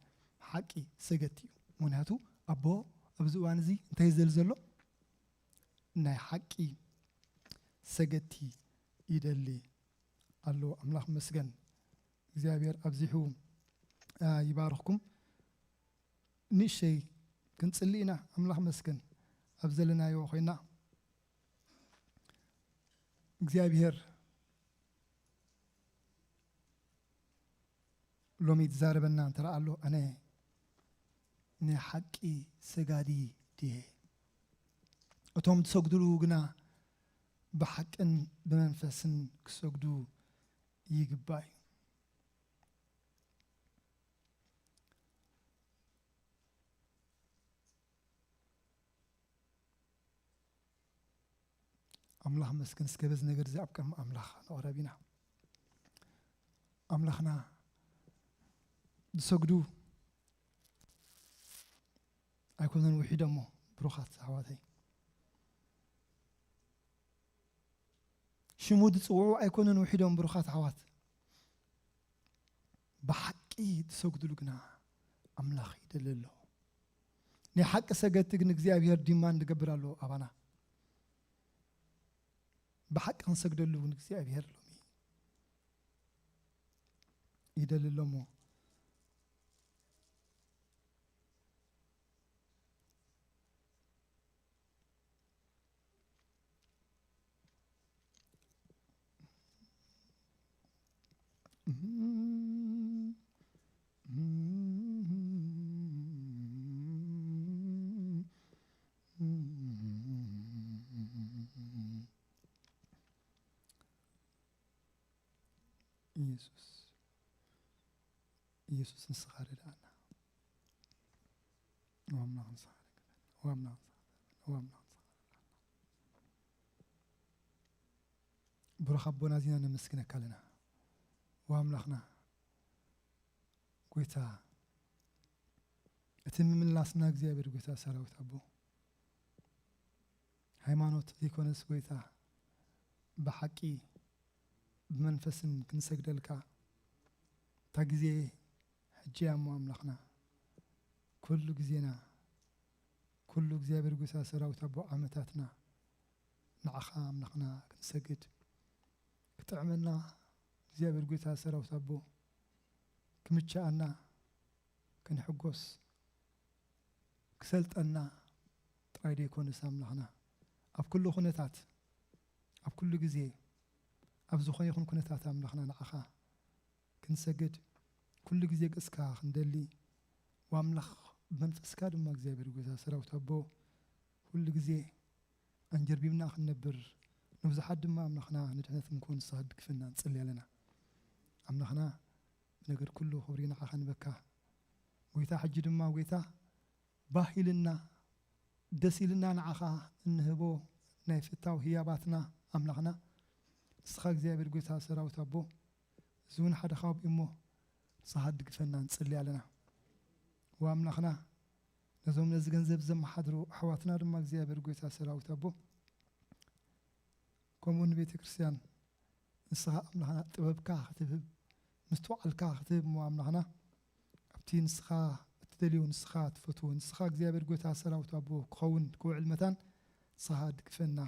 ሓቂ ሰገድቲ እዩ። ምኽንያቱ ኣቦ ኣብዚ እዋን እዚ እንታይ ይደሊ ዘሎ? ናይ ሓቂ ሰገድቲ ይደሊ ኣሎ። ኣምላኽ መስገን። እግዚኣብሔር ኣብዚሑ፣ አ፣ ይባርኽኩም። ንእሸይ ክንጽሊ ኢና። ኣምላኽ መስገን። ኣብ ዘለናዮ ኮይና እግዚኣብሔር ሎሚ ትዛረበና እንተ ኣሎ፣ ኣነ ናይ ሓቂ ሰጋዲ ድየ? እቶም ትሰግድሉ ግና ብሓቅን ብመንፈስን ክሰግዱ ይግባእ እዩ። ኣምላኽ መስገን። እስከ በዚ ነገር እዚ ኣብ ቅድሚ ኣምላኽ ንቕረብ ኢና። ኣምላኽና ዝሰግዱ ኣይኮነን ውሒዶሞ፣ ብሩኻት ኣሕዋተይ። ሽሙ ዝጽውዑ ኣይኮነን ውሒዶም፣ ብሩኻት ኣሕዋት። ብሓቂ ትሰግድሉ ግና ኣምላኽ ይደሊ ኣሎ። ናይ ሓቂ ሰገድቲ ግን እግዚኣብሔር ዲማንድ ይገብር ኣሎ ኣባና። ብሓቂ ክንሰግደሉ እውን እግዚኣብሔር ሎሚ ይደሊ ኣሎ እሞ፣ ኢየሱስ፣ ኢየሱስ ንስኻ ርድኣና። ዋምና ክንስኻ ርድኣና። ዋምና ክንስኻ ርድኣና። ዋምና ክንስኻ ርድኣና። ብሩኽ ኣቦና፣ እዚና ነመስግነካ ኣለና። ወኣምላኽና፣ ጎይታ፣ እቲ ምምላስና እግዚኣብሔር፣ ጎይታ ሰራዊት ኣቦ፣ ሃይማኖት ዘይኮነስ፣ ጎይታ፣ ብሓቂ ብመንፈስን ክንሰግደልካ እታ ግዜ ሕጂ እያ እሞ፣ ኣምላኽና፣ ኩሉ ግዜና፣ ኩሉ እግዚኣብሔር፣ ጎይታ ሰራዊት ኣቦ፣ ዓመታትና ንዓኻ ኣምላኽና ክንሰግድ ክጥዕመና፣ እግዚኣብሔር፣ ጎይታ ሰራዊት ኣቦ፣ ክምችኣና፣ ክንሕጎስ ክሰልጠና ጥራይ ደይኮነስ ኣምላኽና ኣብ ኩሉ ኩነታት፣ ኣብ ኩሉ ግዜ፣ ኣብ ዝኾነ ይኹን ኩነታት ኣምላኽና ንዓኻ ክንሰግድ ኩሉ ግዜ ገጽካ ክንደሊ፣ ወኣምላኽ ብመንፈስካ ድማ እግዚኣብሔር ጎይታ ሰራዊት ኣቦ ኩሉ ግዜ ኣንጀርቢብና ክንነብር፣ ንብዙሓት ድማ ኣምላኽና ንድሕነት ክንኮን ንስኻ ድግፈና ንጽሊ ኣለና። ኣምላኽና ብነገር ኩሉ ክብሪ ንዓኻ ንበካ። ጎይታ ሕጂ ድማ ጎይታ ባህ ኢልና ደስ ኢልና ንዓኻ እንህቦ ናይ ፍታው ህያባትና ኣምላኽና ንስኻ እግዚኣብሔር ጎይታ ሰራዊት ኣቦ፣ እዚ እውን ሓደ ካብኡ እሞ ንስኻ ድግፈና ንጽሊ ኣለና። ወኣምላኽና ነዞም ነዚ ገንዘብ ዘመሓድሩ ኣሕዋትና ድማ እግዚኣብሔር ጎይታ ሰራዊት ኣቦ፣ ከምኡ ንቤተ ክርስቲያን ንስኻ ኣምላኽና ጥበብካ ክትህብ ምስትውዓልካ ክትህብ እሞ ኣምላኽና ኣብቲ ንስኻ እትደልዮ ንስኻ ትፈትዎ ንስኻ እግዚኣብሔር ጎይታ ሰራዊት ኣቦ ክኸውን ክውዕል መታን ንስኻ ድግፈና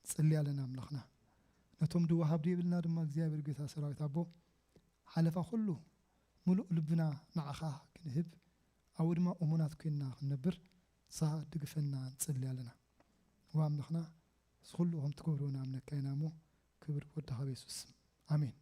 ንጽሊ ኣለና ኣምላኽና። ነቶም ድወሃብ ደይብልና ድማ እግዚኣብሔር ጎይታ ሰራዊት ኣቦ ሓለፋ ኩሉ ምሉእ ልብና ንዓኻ ክንህብ ኣብኡ ድማ እሙናት ኮይንና ክንነብር ንስኻ ድግፈና ንጽሊ ኣለና። ወኣምላኽና እዚ ኩሉ ከም ትገብሮ ንኣምነካ ኢና እሞ ክብር ወድኻ ብየሱስ ስም ኣሜን።